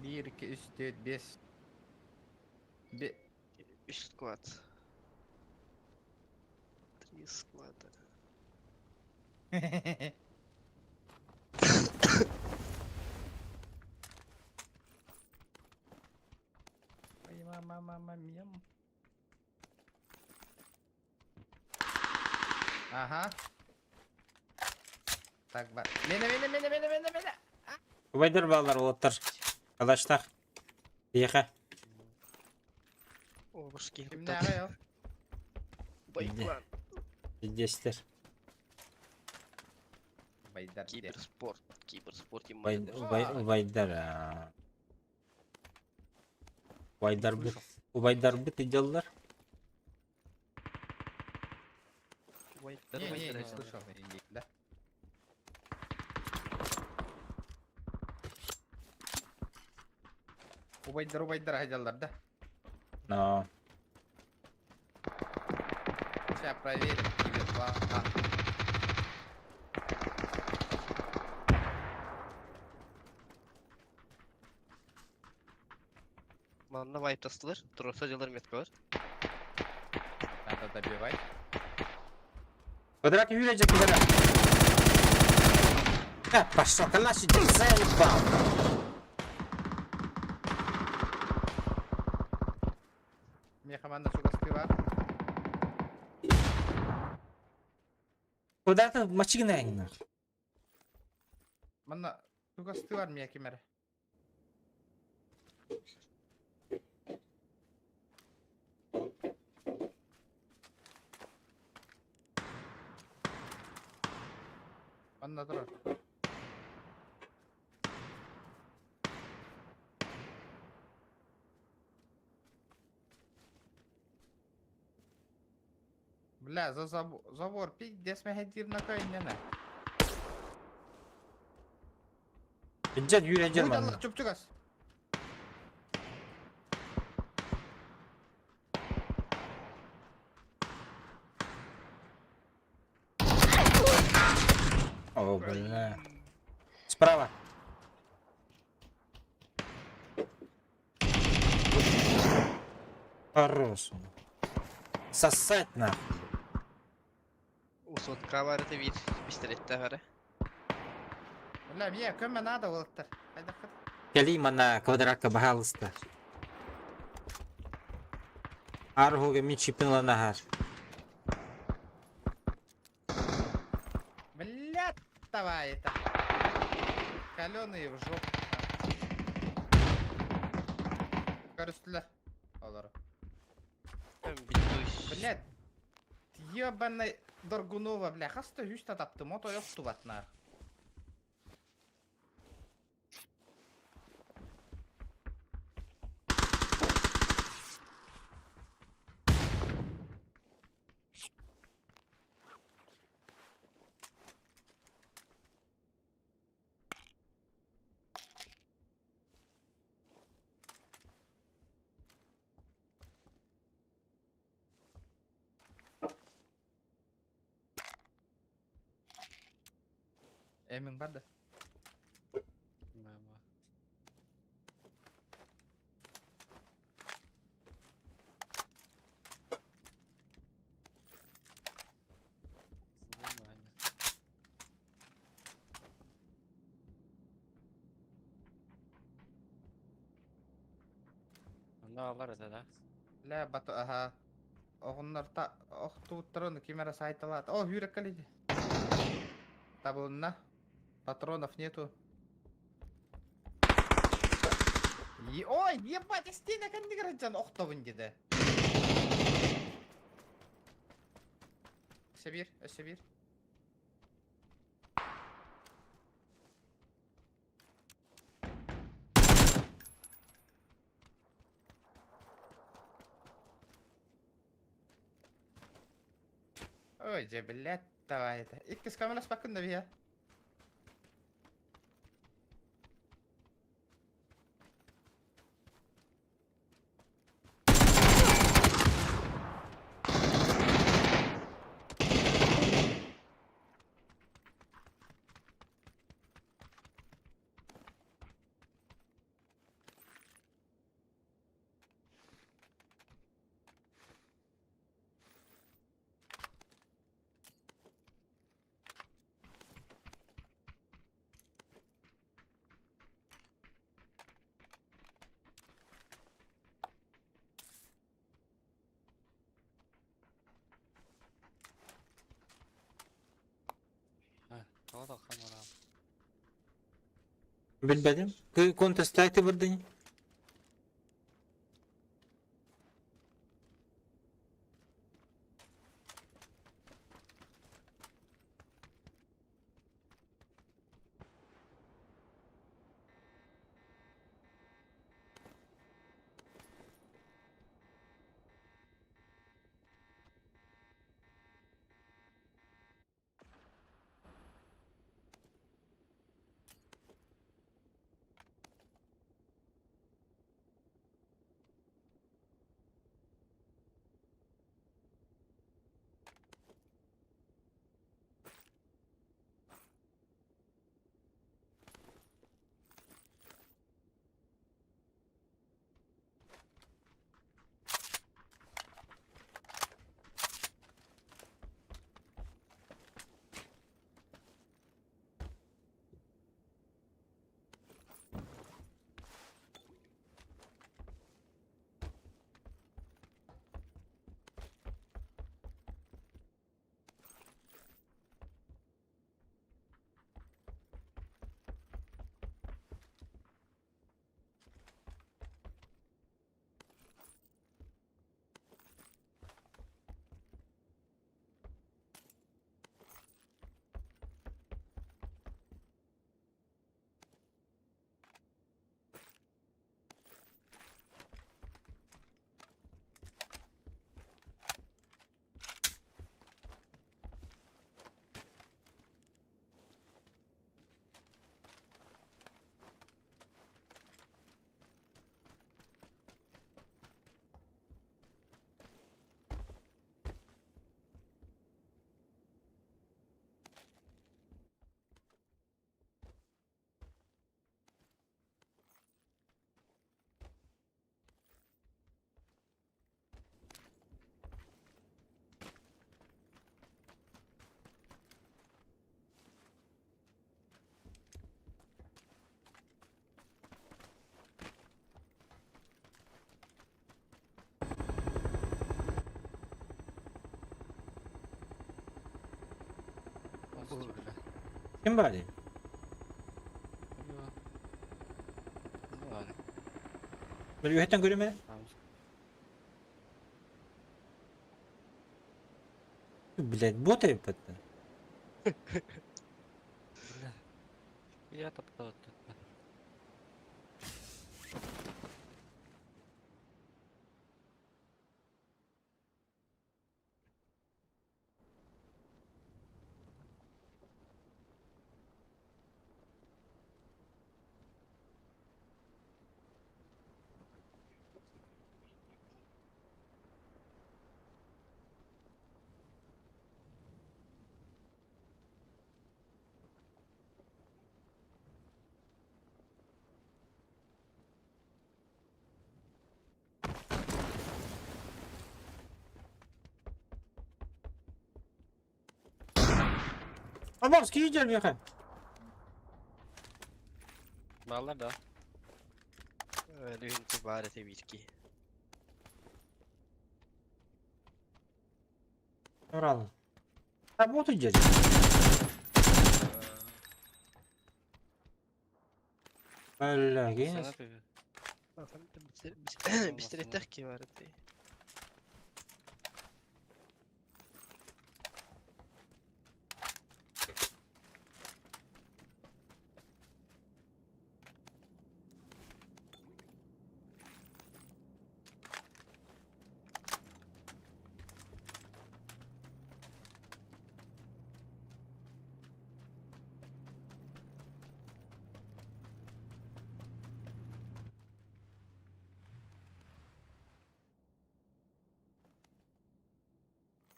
Speaker 6: Бир, iki, үч, төрт, бес. Бе...
Speaker 3: Үч склад. Три склада.
Speaker 6: Ой, мама, мама, миям. Ага. Так, бар. Мене, мене, мене, мене, мене, мене.
Speaker 2: Убайдар балар олоттар. Калаштах. Еха.
Speaker 3: О, башки.
Speaker 6: Кимне ага yok.
Speaker 3: Байклан.
Speaker 2: Дестер.
Speaker 6: Байдар.
Speaker 3: Киберспорт. Киберспорт.
Speaker 2: Убайдар. Убайдар бит. Убайдар бит идяллар.
Speaker 6: Не, не, не слышал. Да. Убайдар, убайдар айдалар, да?
Speaker 2: Но.
Speaker 6: Сейчас проверим. Киберплан.
Speaker 3: Манна вайп тастылар. Турса жылар метка бар.
Speaker 6: Надо добивать.
Speaker 2: Квадрат yürüyecek квадрат. Да, пошел, калашник, заебал.
Speaker 6: Миэхэ манна чугастыы баар.
Speaker 2: Куда ты мочи нах?
Speaker 6: Манна чугастыы баар миэхэ ким эрэ. Манна турар. Бля, за забор пиздец мэһэйдиир накайнена.
Speaker 2: Дьэ, юрэ
Speaker 6: Будь
Speaker 2: дьерман.
Speaker 6: Аллах чупчугас.
Speaker 2: О, бля. Справа. Хорош. Сосать нахуй.
Speaker 3: Усотка бар это бир. Пистолетте бар.
Speaker 6: Бля, мне көмө надо уолаттар. Хайдах
Speaker 2: Кэлий манна квадратка баһаалыста. Архуга мин чипин ланахар.
Speaker 6: Бля, давай это. Каленые в жопу. Көрүстүлэр. Олар. Блядь. Ебаный Доргунова, бля, хаста үс татапты, мото yok нах. Эмин бар да.
Speaker 5: Мама. Нормально. Онно бар это, да?
Speaker 6: Бля, бато, ага. Оҕоннор та охтубуттарын ким эрэ сайталаат. О, хүрэ кэлиди. Табылынна. Патронов нету. Ой, ебать, истина кэннигэр охтобун диде. Өссө биир, өссө биир. Ой, же, блядь, давай это. Иккис камерас бакын да бия.
Speaker 5: Тоҕо да камера.
Speaker 2: Билбэтим. Counter Strike бырдыни. Ким баарый? Били үһэттэн көрүм эрэ. Блядь, бот эбиппэттэн.
Speaker 5: Я таптал
Speaker 2: Абас, киһи миэхэ.
Speaker 5: Бааллар да.
Speaker 3: Лүһүн баар этэ биир киһи.
Speaker 2: Урал. Работу дядя. Бля, гений.
Speaker 3: Бистеретэх киһи баар этэ.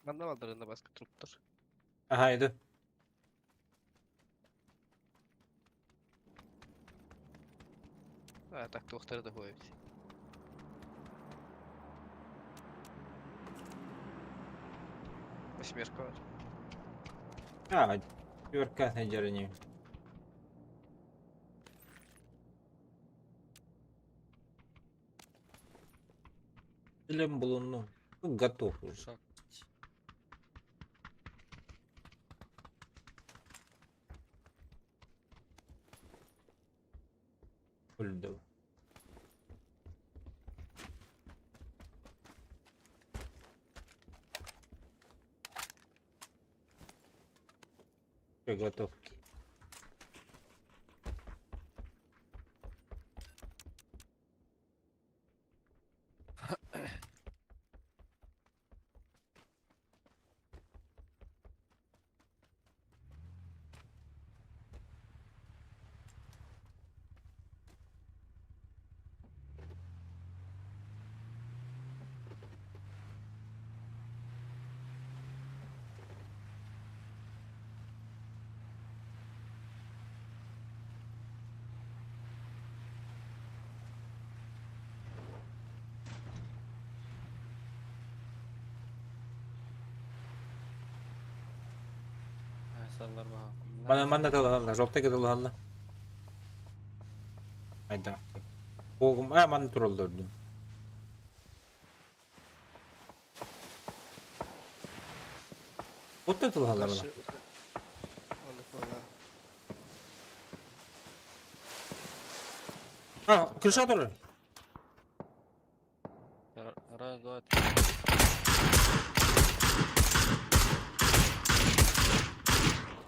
Speaker 3: Манна балдарында баска труптар.
Speaker 2: Ага, иду.
Speaker 3: А, так туохтары да хуй эбит. Восьмерка бар.
Speaker 2: А, түөркэ сылдьар. Шлем булунну. Ну, готов уже.
Speaker 5: Шаг.
Speaker 2: Өлдү. Все, готов.
Speaker 5: Саллар баха.
Speaker 2: Мана манна тылыһалла, жовтый тылыһалла. Айда. Оғым, а, манна тураллар дуу. Отто тылыһаллар
Speaker 3: Каршы. Оны буола.
Speaker 2: А, крыша турар.
Speaker 5: Раз, два, три.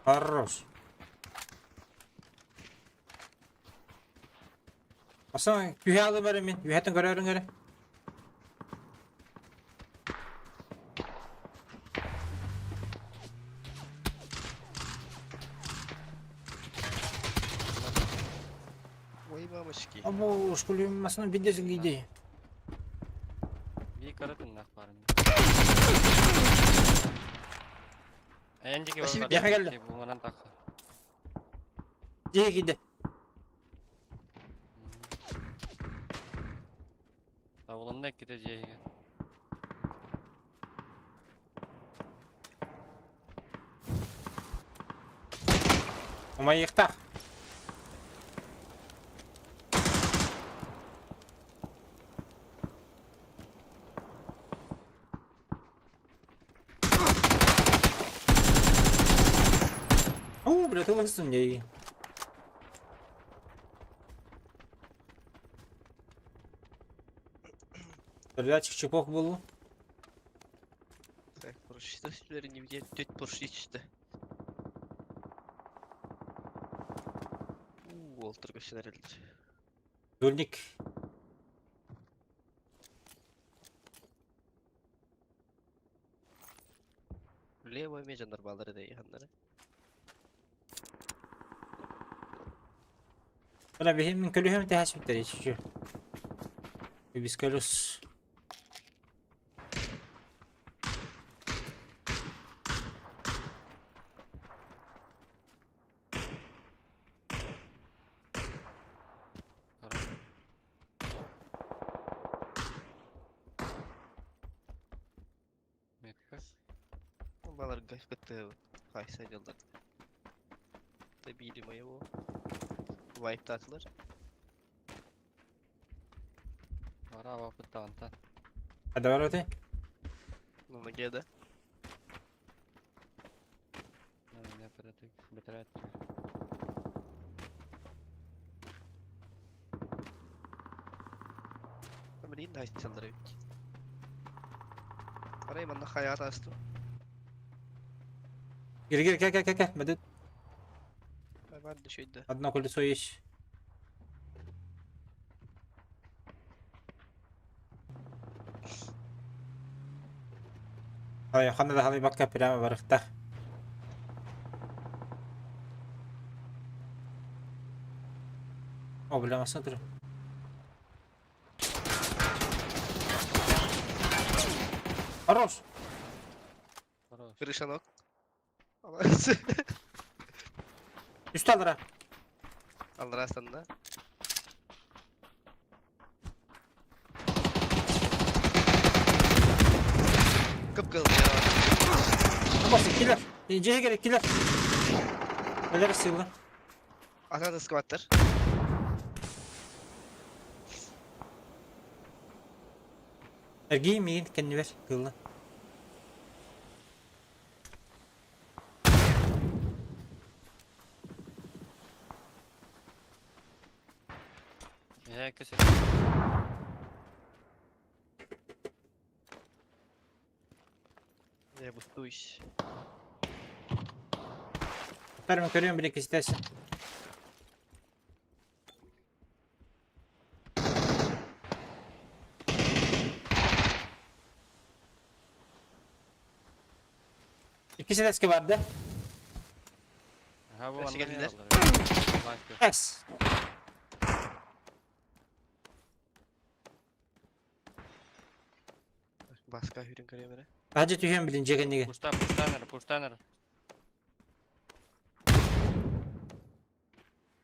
Speaker 2: Хорош. Асан күһэ алым эрэ мин, үһэтин көрөрүҥ эрэ.
Speaker 3: Ой, мамочки.
Speaker 2: Або школе масына бидесин гиде.
Speaker 5: Бии каратын нах барын. Энжики
Speaker 3: Спасибо.
Speaker 2: Яха келді.
Speaker 5: Бу тақы.
Speaker 2: Дие гиде.
Speaker 5: Тавылында кете жейге.
Speaker 2: Умайыктах. бля, тыллаһыстым дии. Передатчик чипок булу.
Speaker 3: Так, прочитай не где теть прочитай. Уолтер көстөр.
Speaker 2: Дульник.
Speaker 3: Левая межандар балары да ханнары.
Speaker 2: Бля, биһим мин көлүһүм тэһэс бүтэр чүчү. Бис көлүс.
Speaker 5: Метка.
Speaker 3: Баларга кытты кайсы жылдар. Добили моего. Вайптатылар.
Speaker 5: Бара бапыт антан.
Speaker 2: А давай ты.
Speaker 3: Ну, ноге, да?
Speaker 5: Не перетик, бетерет.
Speaker 3: Блин, дайсалар бит. Арай манна хаят асту.
Speaker 2: Гир, гир, кел, кел, кел, кел. Медет.
Speaker 3: Бар düşөйдө.
Speaker 2: Одно колесо есть. Ай, ханна да халы бакка прямо барыхтах. О, бля, смотри. Хорош!
Speaker 5: Хорош.
Speaker 3: Крышанок.
Speaker 2: Үстü alır ha.
Speaker 3: Алыр астында. Кып-кызыл я.
Speaker 2: Basın killer. C'ye gerek killer. Neler sığıldı?
Speaker 3: Ата скваттер.
Speaker 2: Ergeyim yiyin kendini ver. Kıllı.
Speaker 5: Я кесе.
Speaker 3: Я бустуюсь.
Speaker 2: Permi görüyorum bile istersen. İkisi de eski vardı.
Speaker 5: Ha bu
Speaker 3: Кесе
Speaker 5: anlamı
Speaker 3: geldiler.
Speaker 2: Yes.
Speaker 3: Баска хүрін көремері.
Speaker 2: Hacı tüyüm bilince kendine.
Speaker 5: Пушта, пуштанер, пуштанер.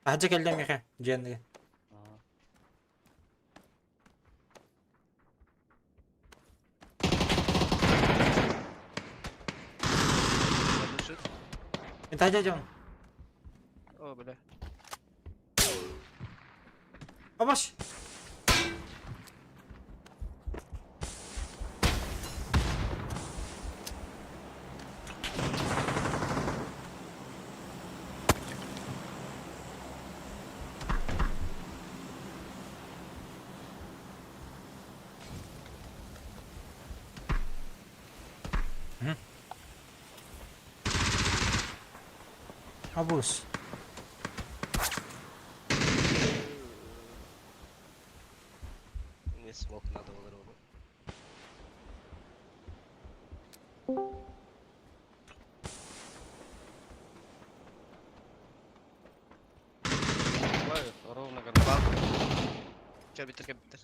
Speaker 2: Hacı geldim yaka. Cennete.
Speaker 5: Ага.
Speaker 2: Hacı canım.
Speaker 3: О, бля.
Speaker 2: Abaş. Hı. Abuz.
Speaker 3: Мне смок надо было ровно.
Speaker 5: Ровно горбал.
Speaker 3: Кабитер, кабитер.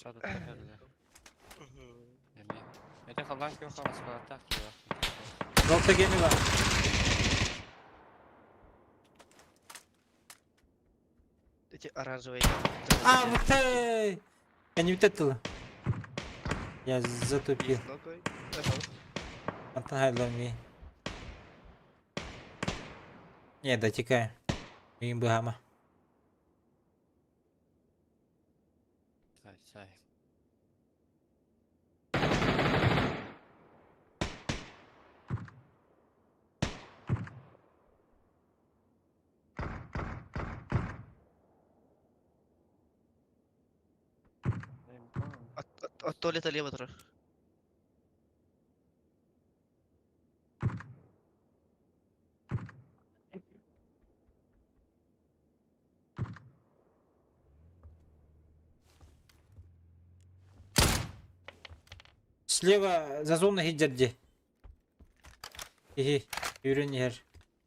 Speaker 5: Шатат келди. Эми. Это халан кё хамас так.
Speaker 2: Yolda gemi var.
Speaker 3: Эти оранжевые.
Speaker 2: А, вот ты! Я не вот Я затупил. Антон Хайлами. Не, дотекай. Им бы гама.
Speaker 5: Сай, сай.
Speaker 3: От туалета лево турар.
Speaker 2: Слева за зоной сылдьар дии. Киһи үүрэн иһэр.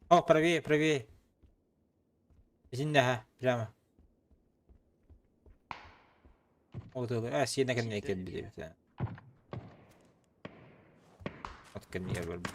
Speaker 2: О, правее, правее. Итиннэ аһа, прямо. Отылы, а, сиэнэ кэмҥэ кэлбит эбит ээ. От кэмҥэ барбыт.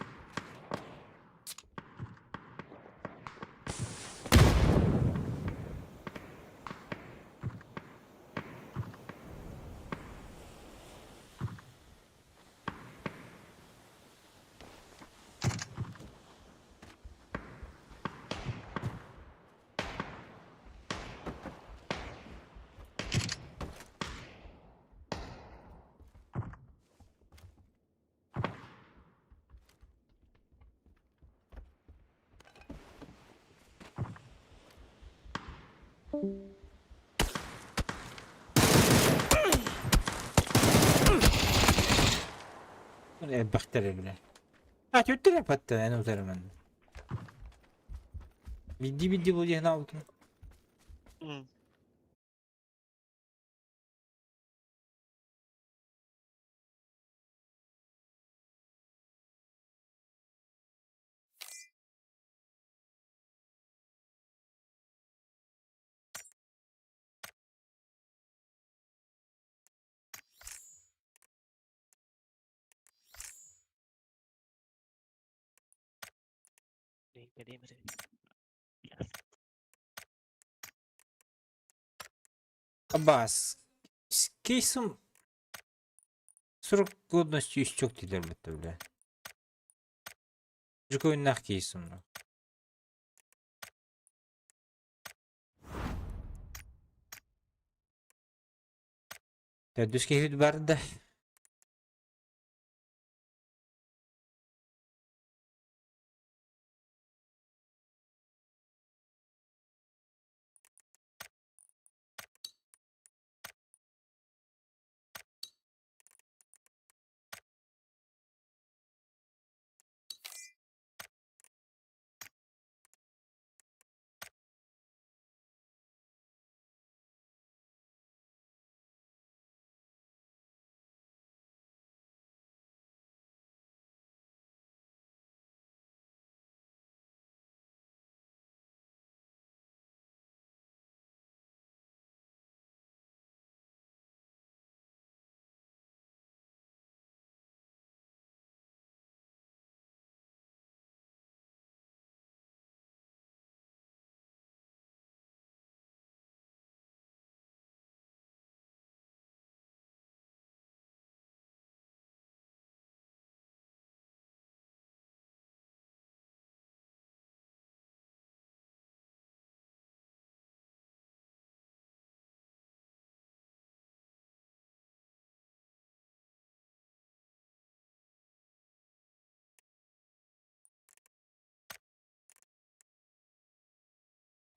Speaker 2: Элбэхтэр бile. А, түттэр эпатта эн утарыман. Бидди-бидди бу диэн аабытым. Абаас, кейсым срок годности истек дииллэр эбит бля. Дьукуйуннаах кейсым. Төрдүс киһибит барда.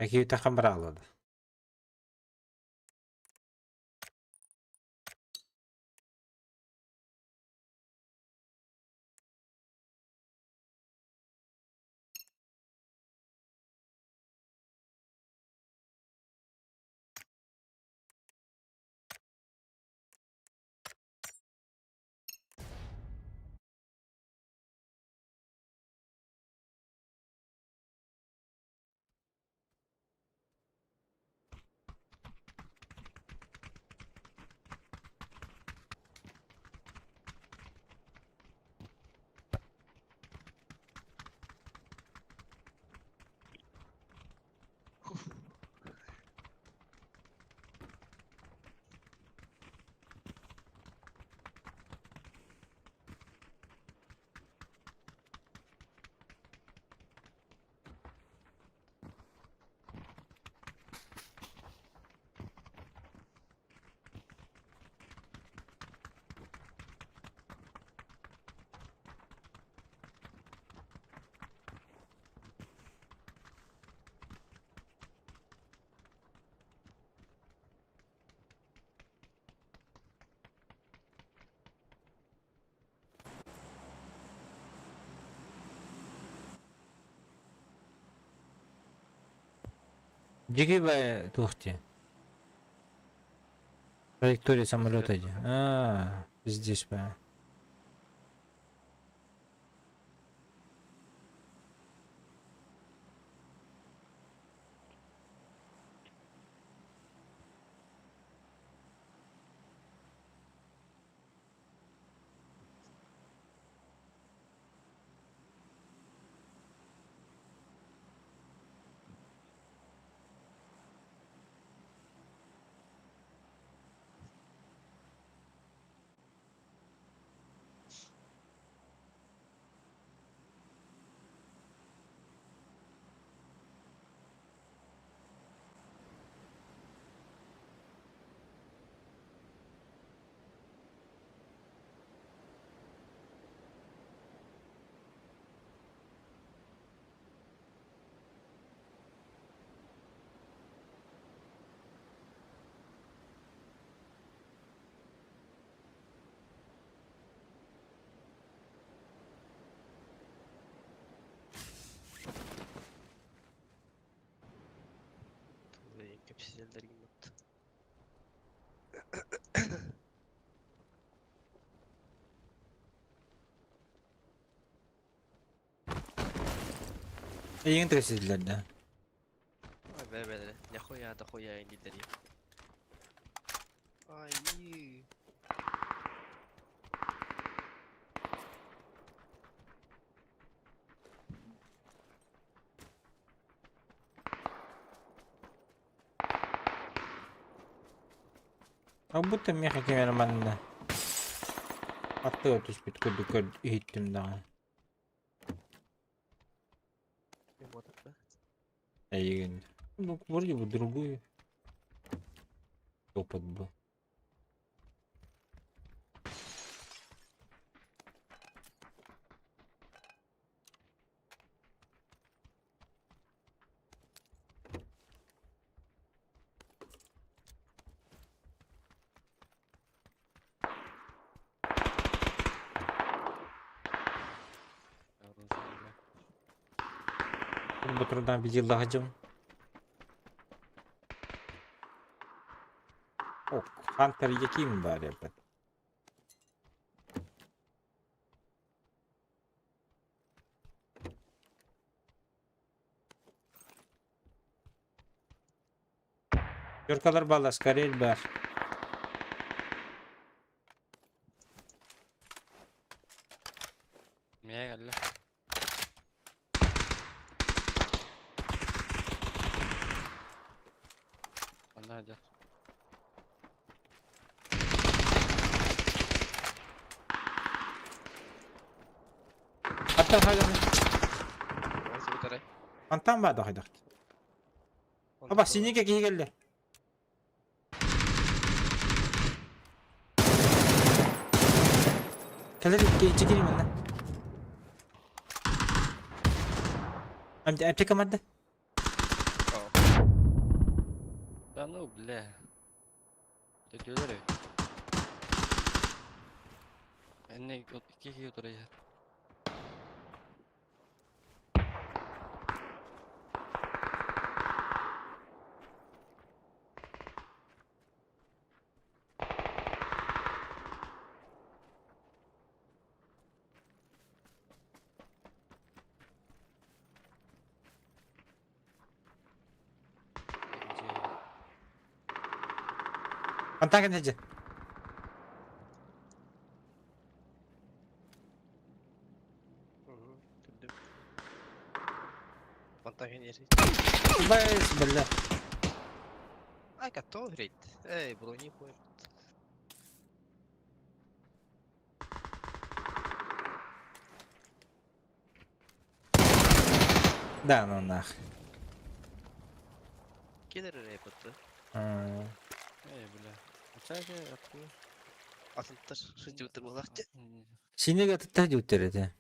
Speaker 2: Киһитэ хамрааллада. Дьиги бай туох дии? Траектория самолета дии. А, здесь ба.
Speaker 3: Кэпсэтэллэр гыммыт.
Speaker 2: Эйигин трэсидилэр да.
Speaker 3: Ой, бэ-бэ, нахуя дохуя дииллэр. Ай.
Speaker 2: Как будто миэхэ ким эрэ манна аттыга түспүт курдук көр иһиттим даҕаны. Эйигин. Ну, вроде бы другой опыт был. Бу турдан видеолаһадьым. О, Хантер Яким бар эбит. Юркалар балла, скорее бар.
Speaker 5: Мия кэллэ. Онно сылдьар.
Speaker 2: Аттан хайдах? Антан баа хайдах? Аба синике киһи кэллэ. Кэлэр икки кири манна. Аптека марда.
Speaker 5: Да ну, бля. Төтөлөр эбит. Энне икки киһи утарыйар.
Speaker 2: Антан кэннэ Бэс, бля.
Speaker 3: Ай, готов, говорит. Эй, брони понял.
Speaker 2: Да, ну нах.
Speaker 3: Кидер репоты.
Speaker 5: Эй, бля. Кстати, откуда?
Speaker 3: Атынтар, шидютер булахты.
Speaker 2: Синеге тытта диуттер этэ.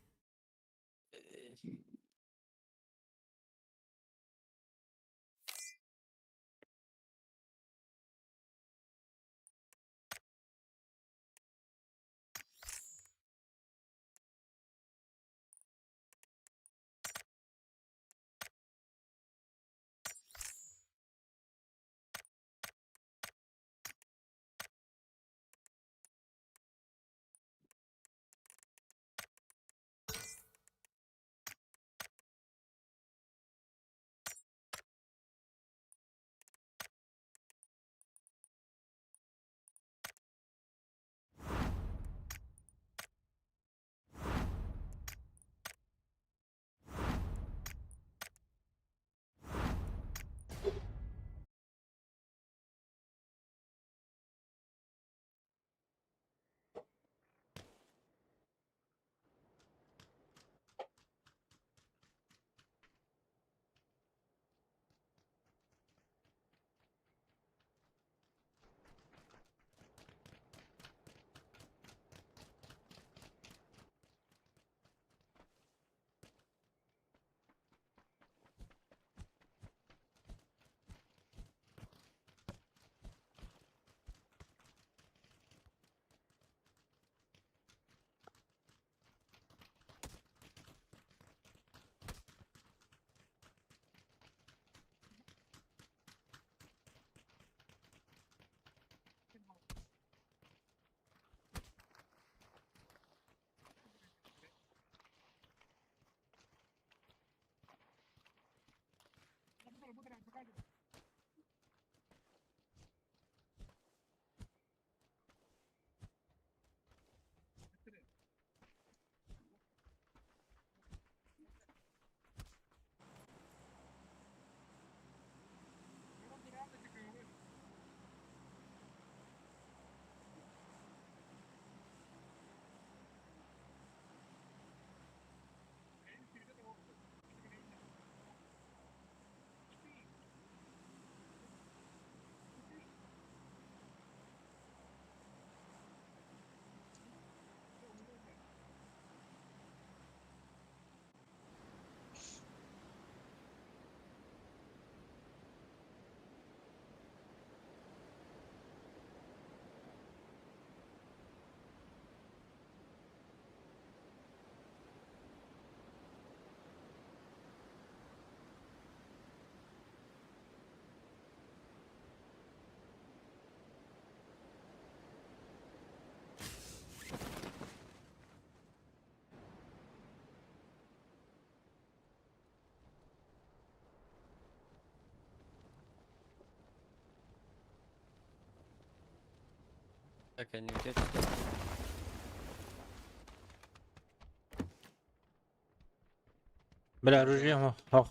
Speaker 5: Так, я не где.
Speaker 2: Бля, ружье, ох.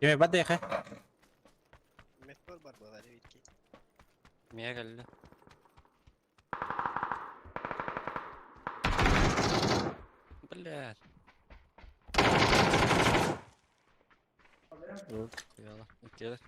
Speaker 2: Кими бадыха?
Speaker 3: Метбор бар буолар эбит.
Speaker 5: Мия кэллэ. Блядь. Хуяла. Иккилэр.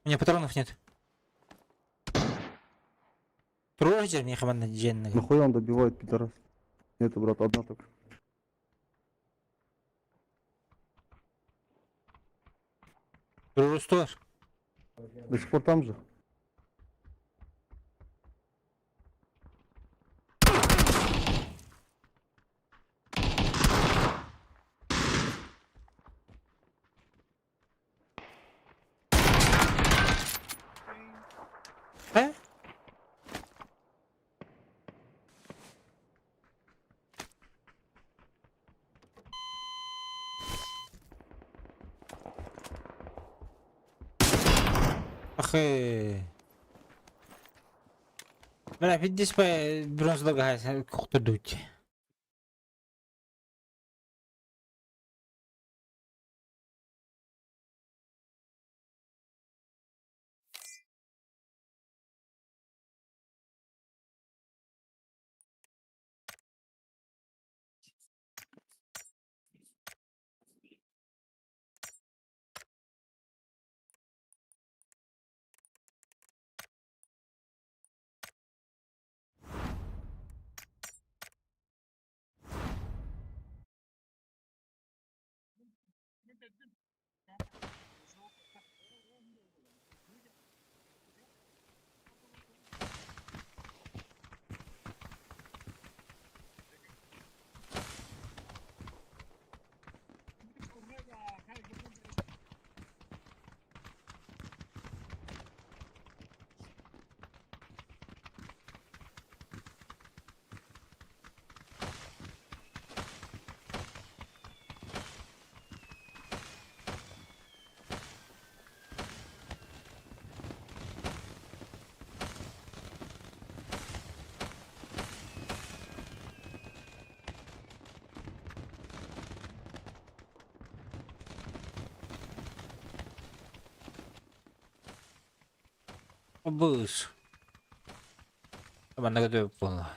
Speaker 2: У меня патронов нет. Трожитель мне хаман дженны.
Speaker 8: Нахуя он добивает, пидорас? Нету, брат, одна только.
Speaker 2: Рустор.
Speaker 8: До сих пор там же?
Speaker 2: Э? Ах, Бля, пиздец по бронзового кухта дуть. Быс. Манна көтө буолла.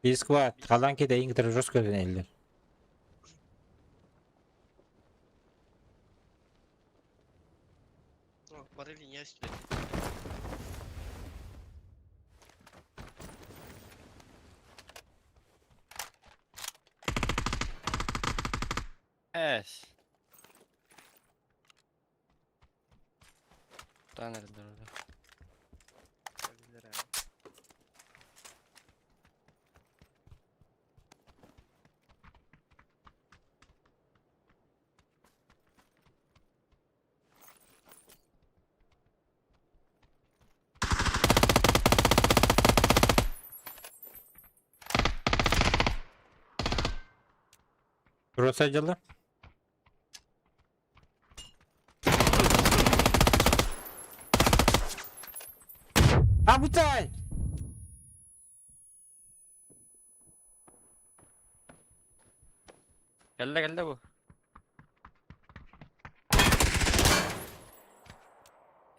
Speaker 2: Бискват, халан китэйин кытары жестко көрүнэллэр.
Speaker 3: О, бары линия үстүлэр.
Speaker 5: Эс. Тан эрэллэр orada.
Speaker 6: Биллэр ээ.
Speaker 2: Тура сылдьаллар. Абытай!
Speaker 5: Кэллэ кэллэ бу.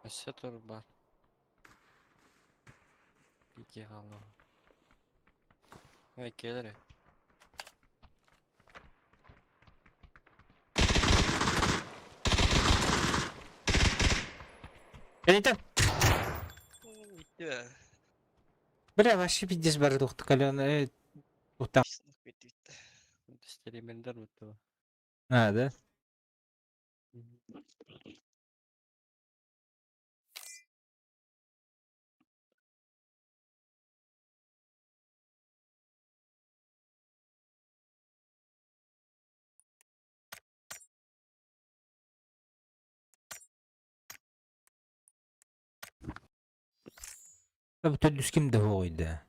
Speaker 5: Өссө тур бар. Икки хаалла. Ой, кэлэр.
Speaker 2: Кэлитэн!
Speaker 3: Bitti be.
Speaker 2: Бля, вообще пиздец бары тухты калена. Тухта.
Speaker 3: Bitti bitti.
Speaker 5: Стримендер бутты.
Speaker 2: А, да? Бу төрдүс ким да ойда.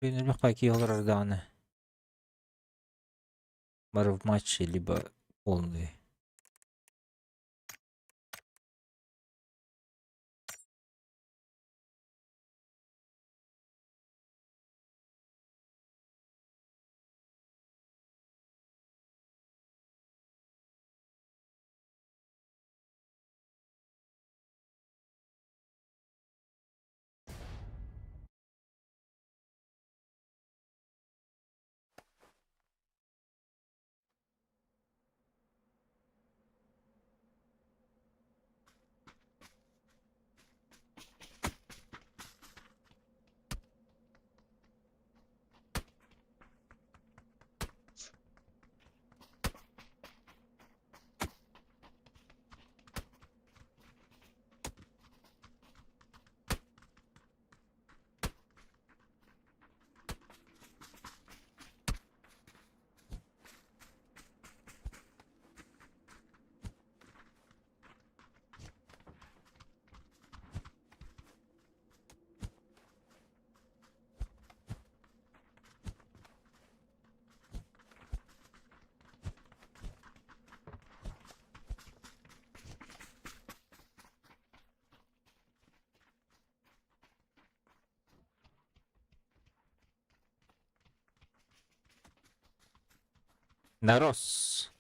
Speaker 2: Мен элбэх паки олорор даҕаны. Бары в матче либо полный. Нарос.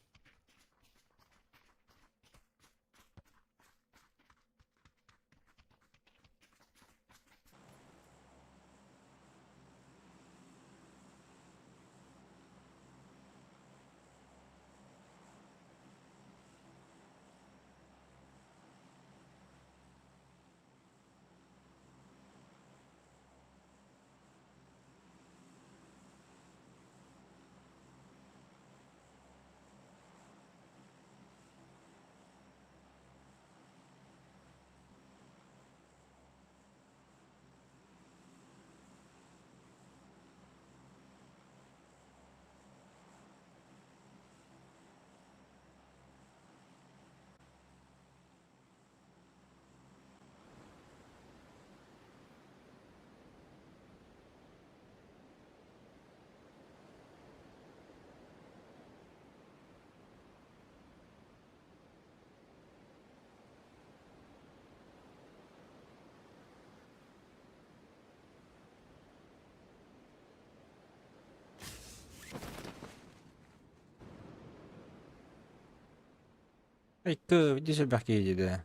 Speaker 2: Икки видишь элбэх киһи дии.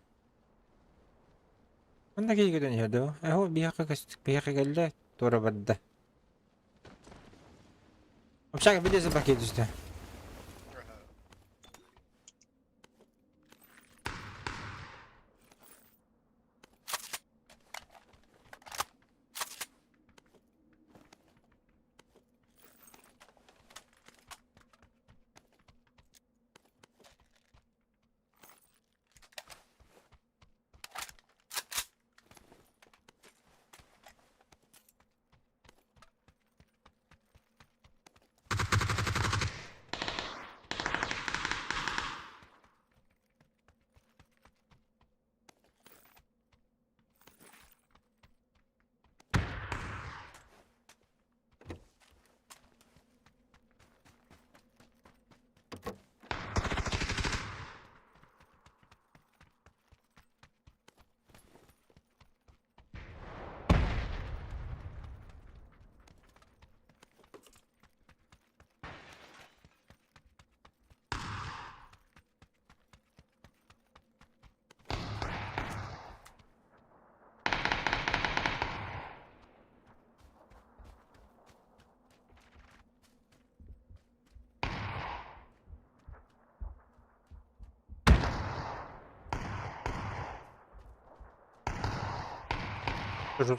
Speaker 2: Манна киһи көтөн иһэр дуо? Эһо биһиэхэ биһиэхэ кэллэ, туора барда. Общага биле собаки түстэ.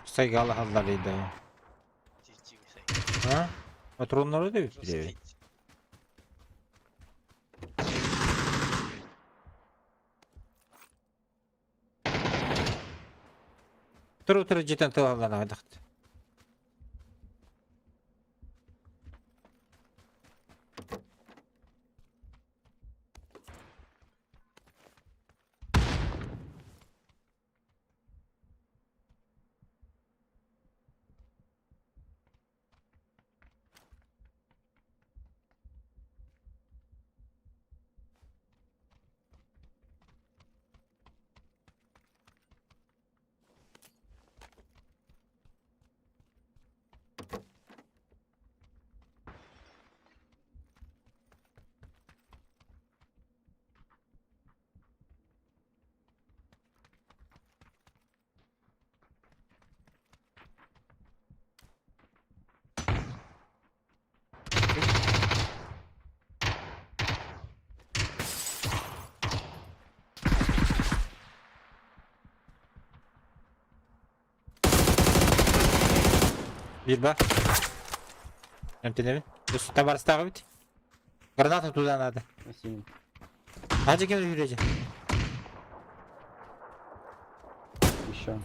Speaker 2: Сайгалаһаллар да. А? Патроннары да бүттү. Тур-тур дьитэн тылаллан аҕайдахт. Биир ба. Эмтэнэбин. Табарыстааҕы бит. Граната туда надо.
Speaker 5: Спасибо.
Speaker 2: Хадьа кем жүрөжө?
Speaker 5: Еще.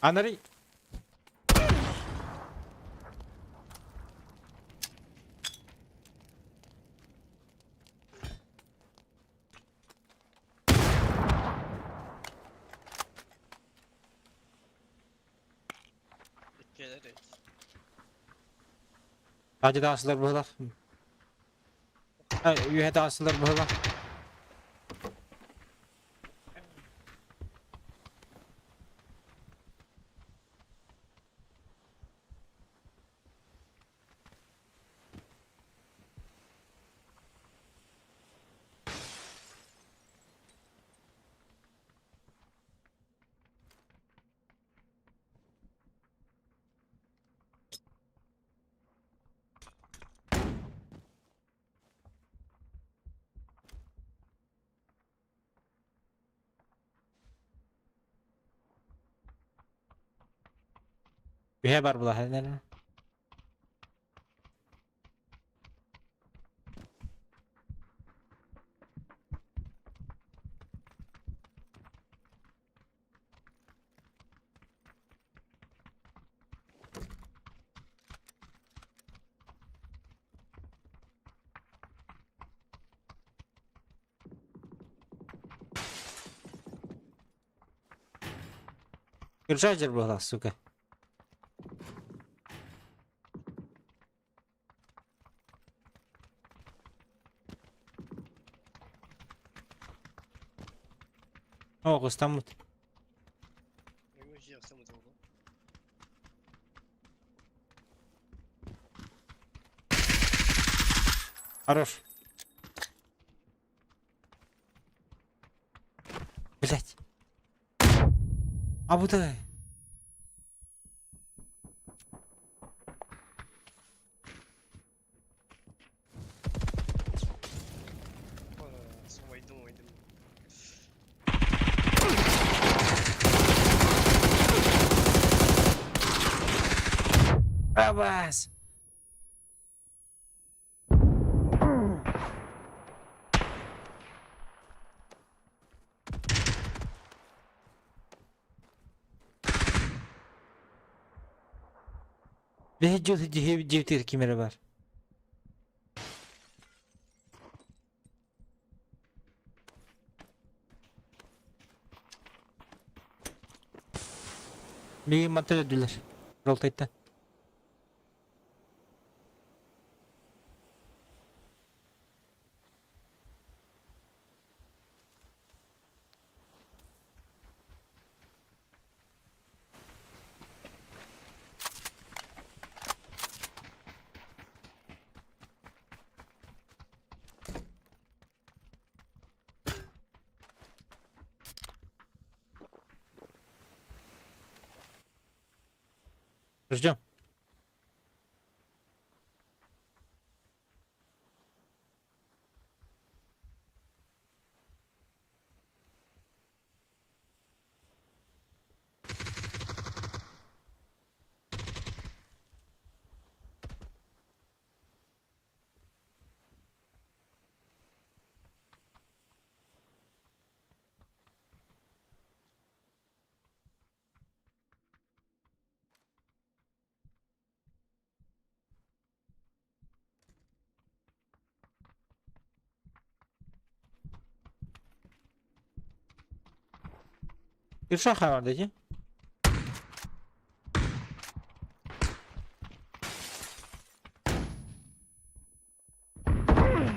Speaker 2: Анары. Хадьа таҕыстылар быһылар. Үөһэ таҕыстылар быһылар. Үһэ бар булаһын Кыржа буолла, сука. О, кыстаммыт. Хорош. Абытай.
Speaker 3: Сумайдым, уойдум.
Speaker 2: Абас. Биһи дьиэбитигэр ким эрэ баар. Миигин мантан өлдүлэр. Ролтайтан. Ждем. Кирша хавар дии.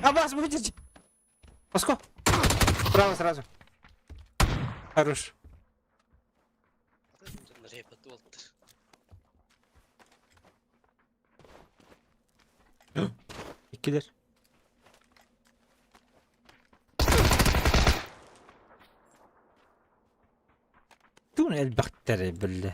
Speaker 2: Абас, выйдите! Паско! Справа сразу. Хорош. Иккилэр. Тугун элбэхтэрэ биллэ.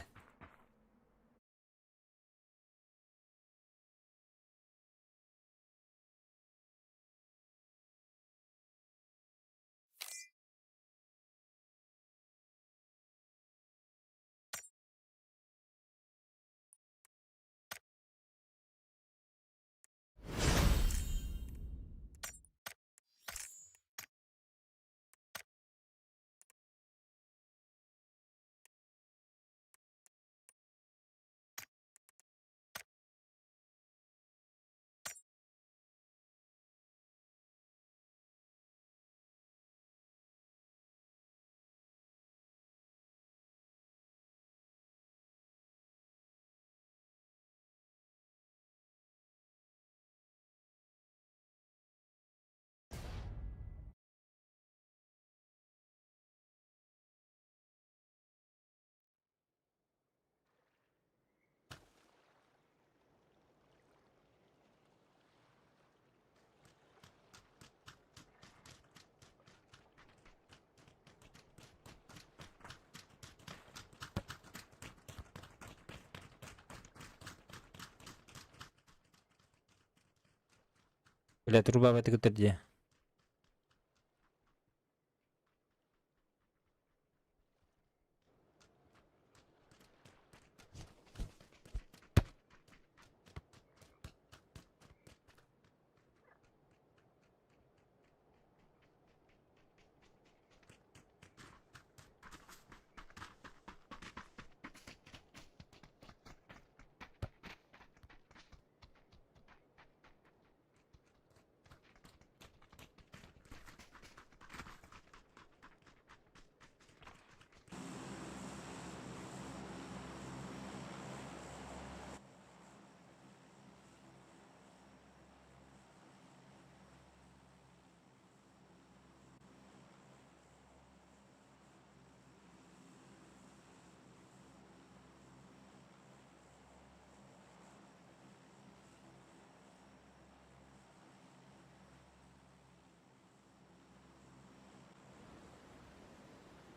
Speaker 2: Бля, труба в дии.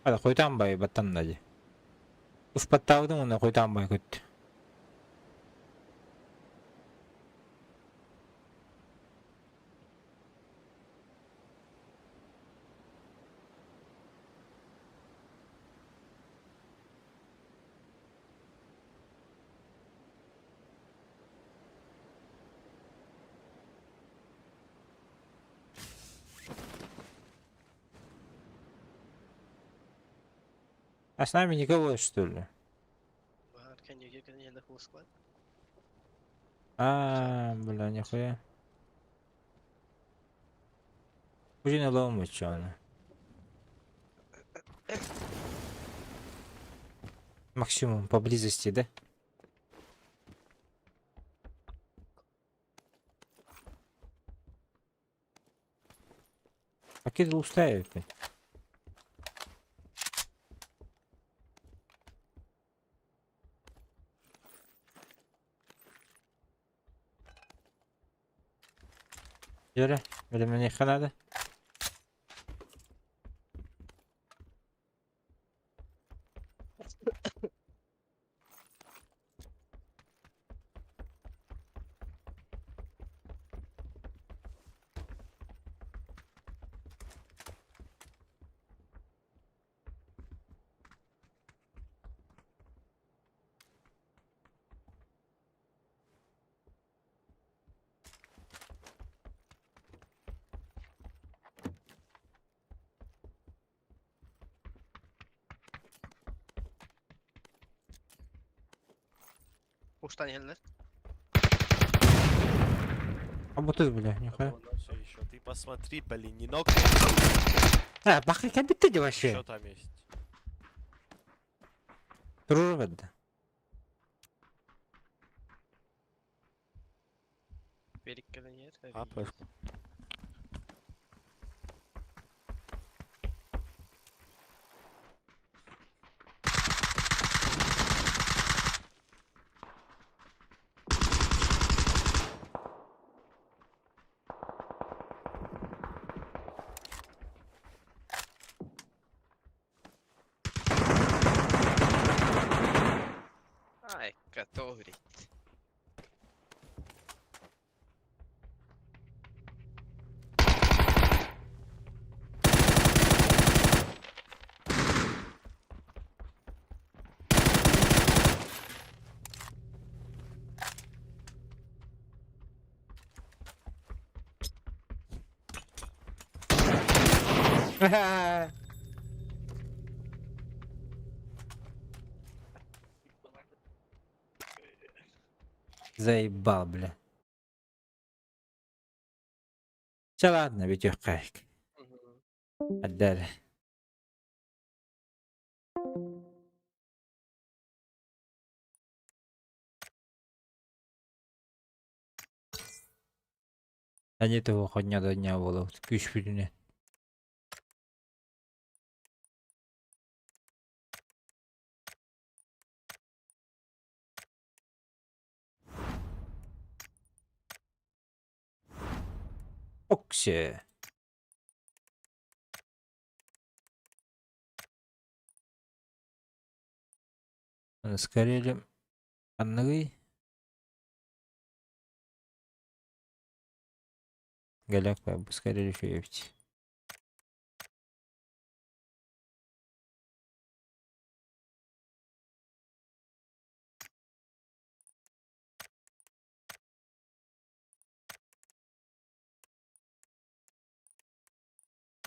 Speaker 2: Хата хойутаан бай баттанна дии. Успаттаабытым уонна хойутаан бай көттө. А с нами никого, что ли?
Speaker 3: Can you get in the whole squad?
Speaker 2: А, бля, нихуя. Уже ломать чё она. Максимум поблизости, да? Пакет устраивает. Юра, времени надо.
Speaker 3: Устан иһэллэр.
Speaker 2: А вот это, бля, нихуя.
Speaker 4: Все еще. Ты посмотри, блин, не ног.
Speaker 2: А, бахай кәбитте вообще.
Speaker 4: Еще там есть.
Speaker 2: Дружба.
Speaker 3: Берик кэлэн иһэр.
Speaker 5: А, пешку.
Speaker 3: Ай, который.
Speaker 2: Заебал, бля. Все ладно, Витюх кайк. Отдали. Они того хоть дня до дня было. Күш бүтүнэ. Оксе. Скорее анныгый. Галяк скорее еще есть.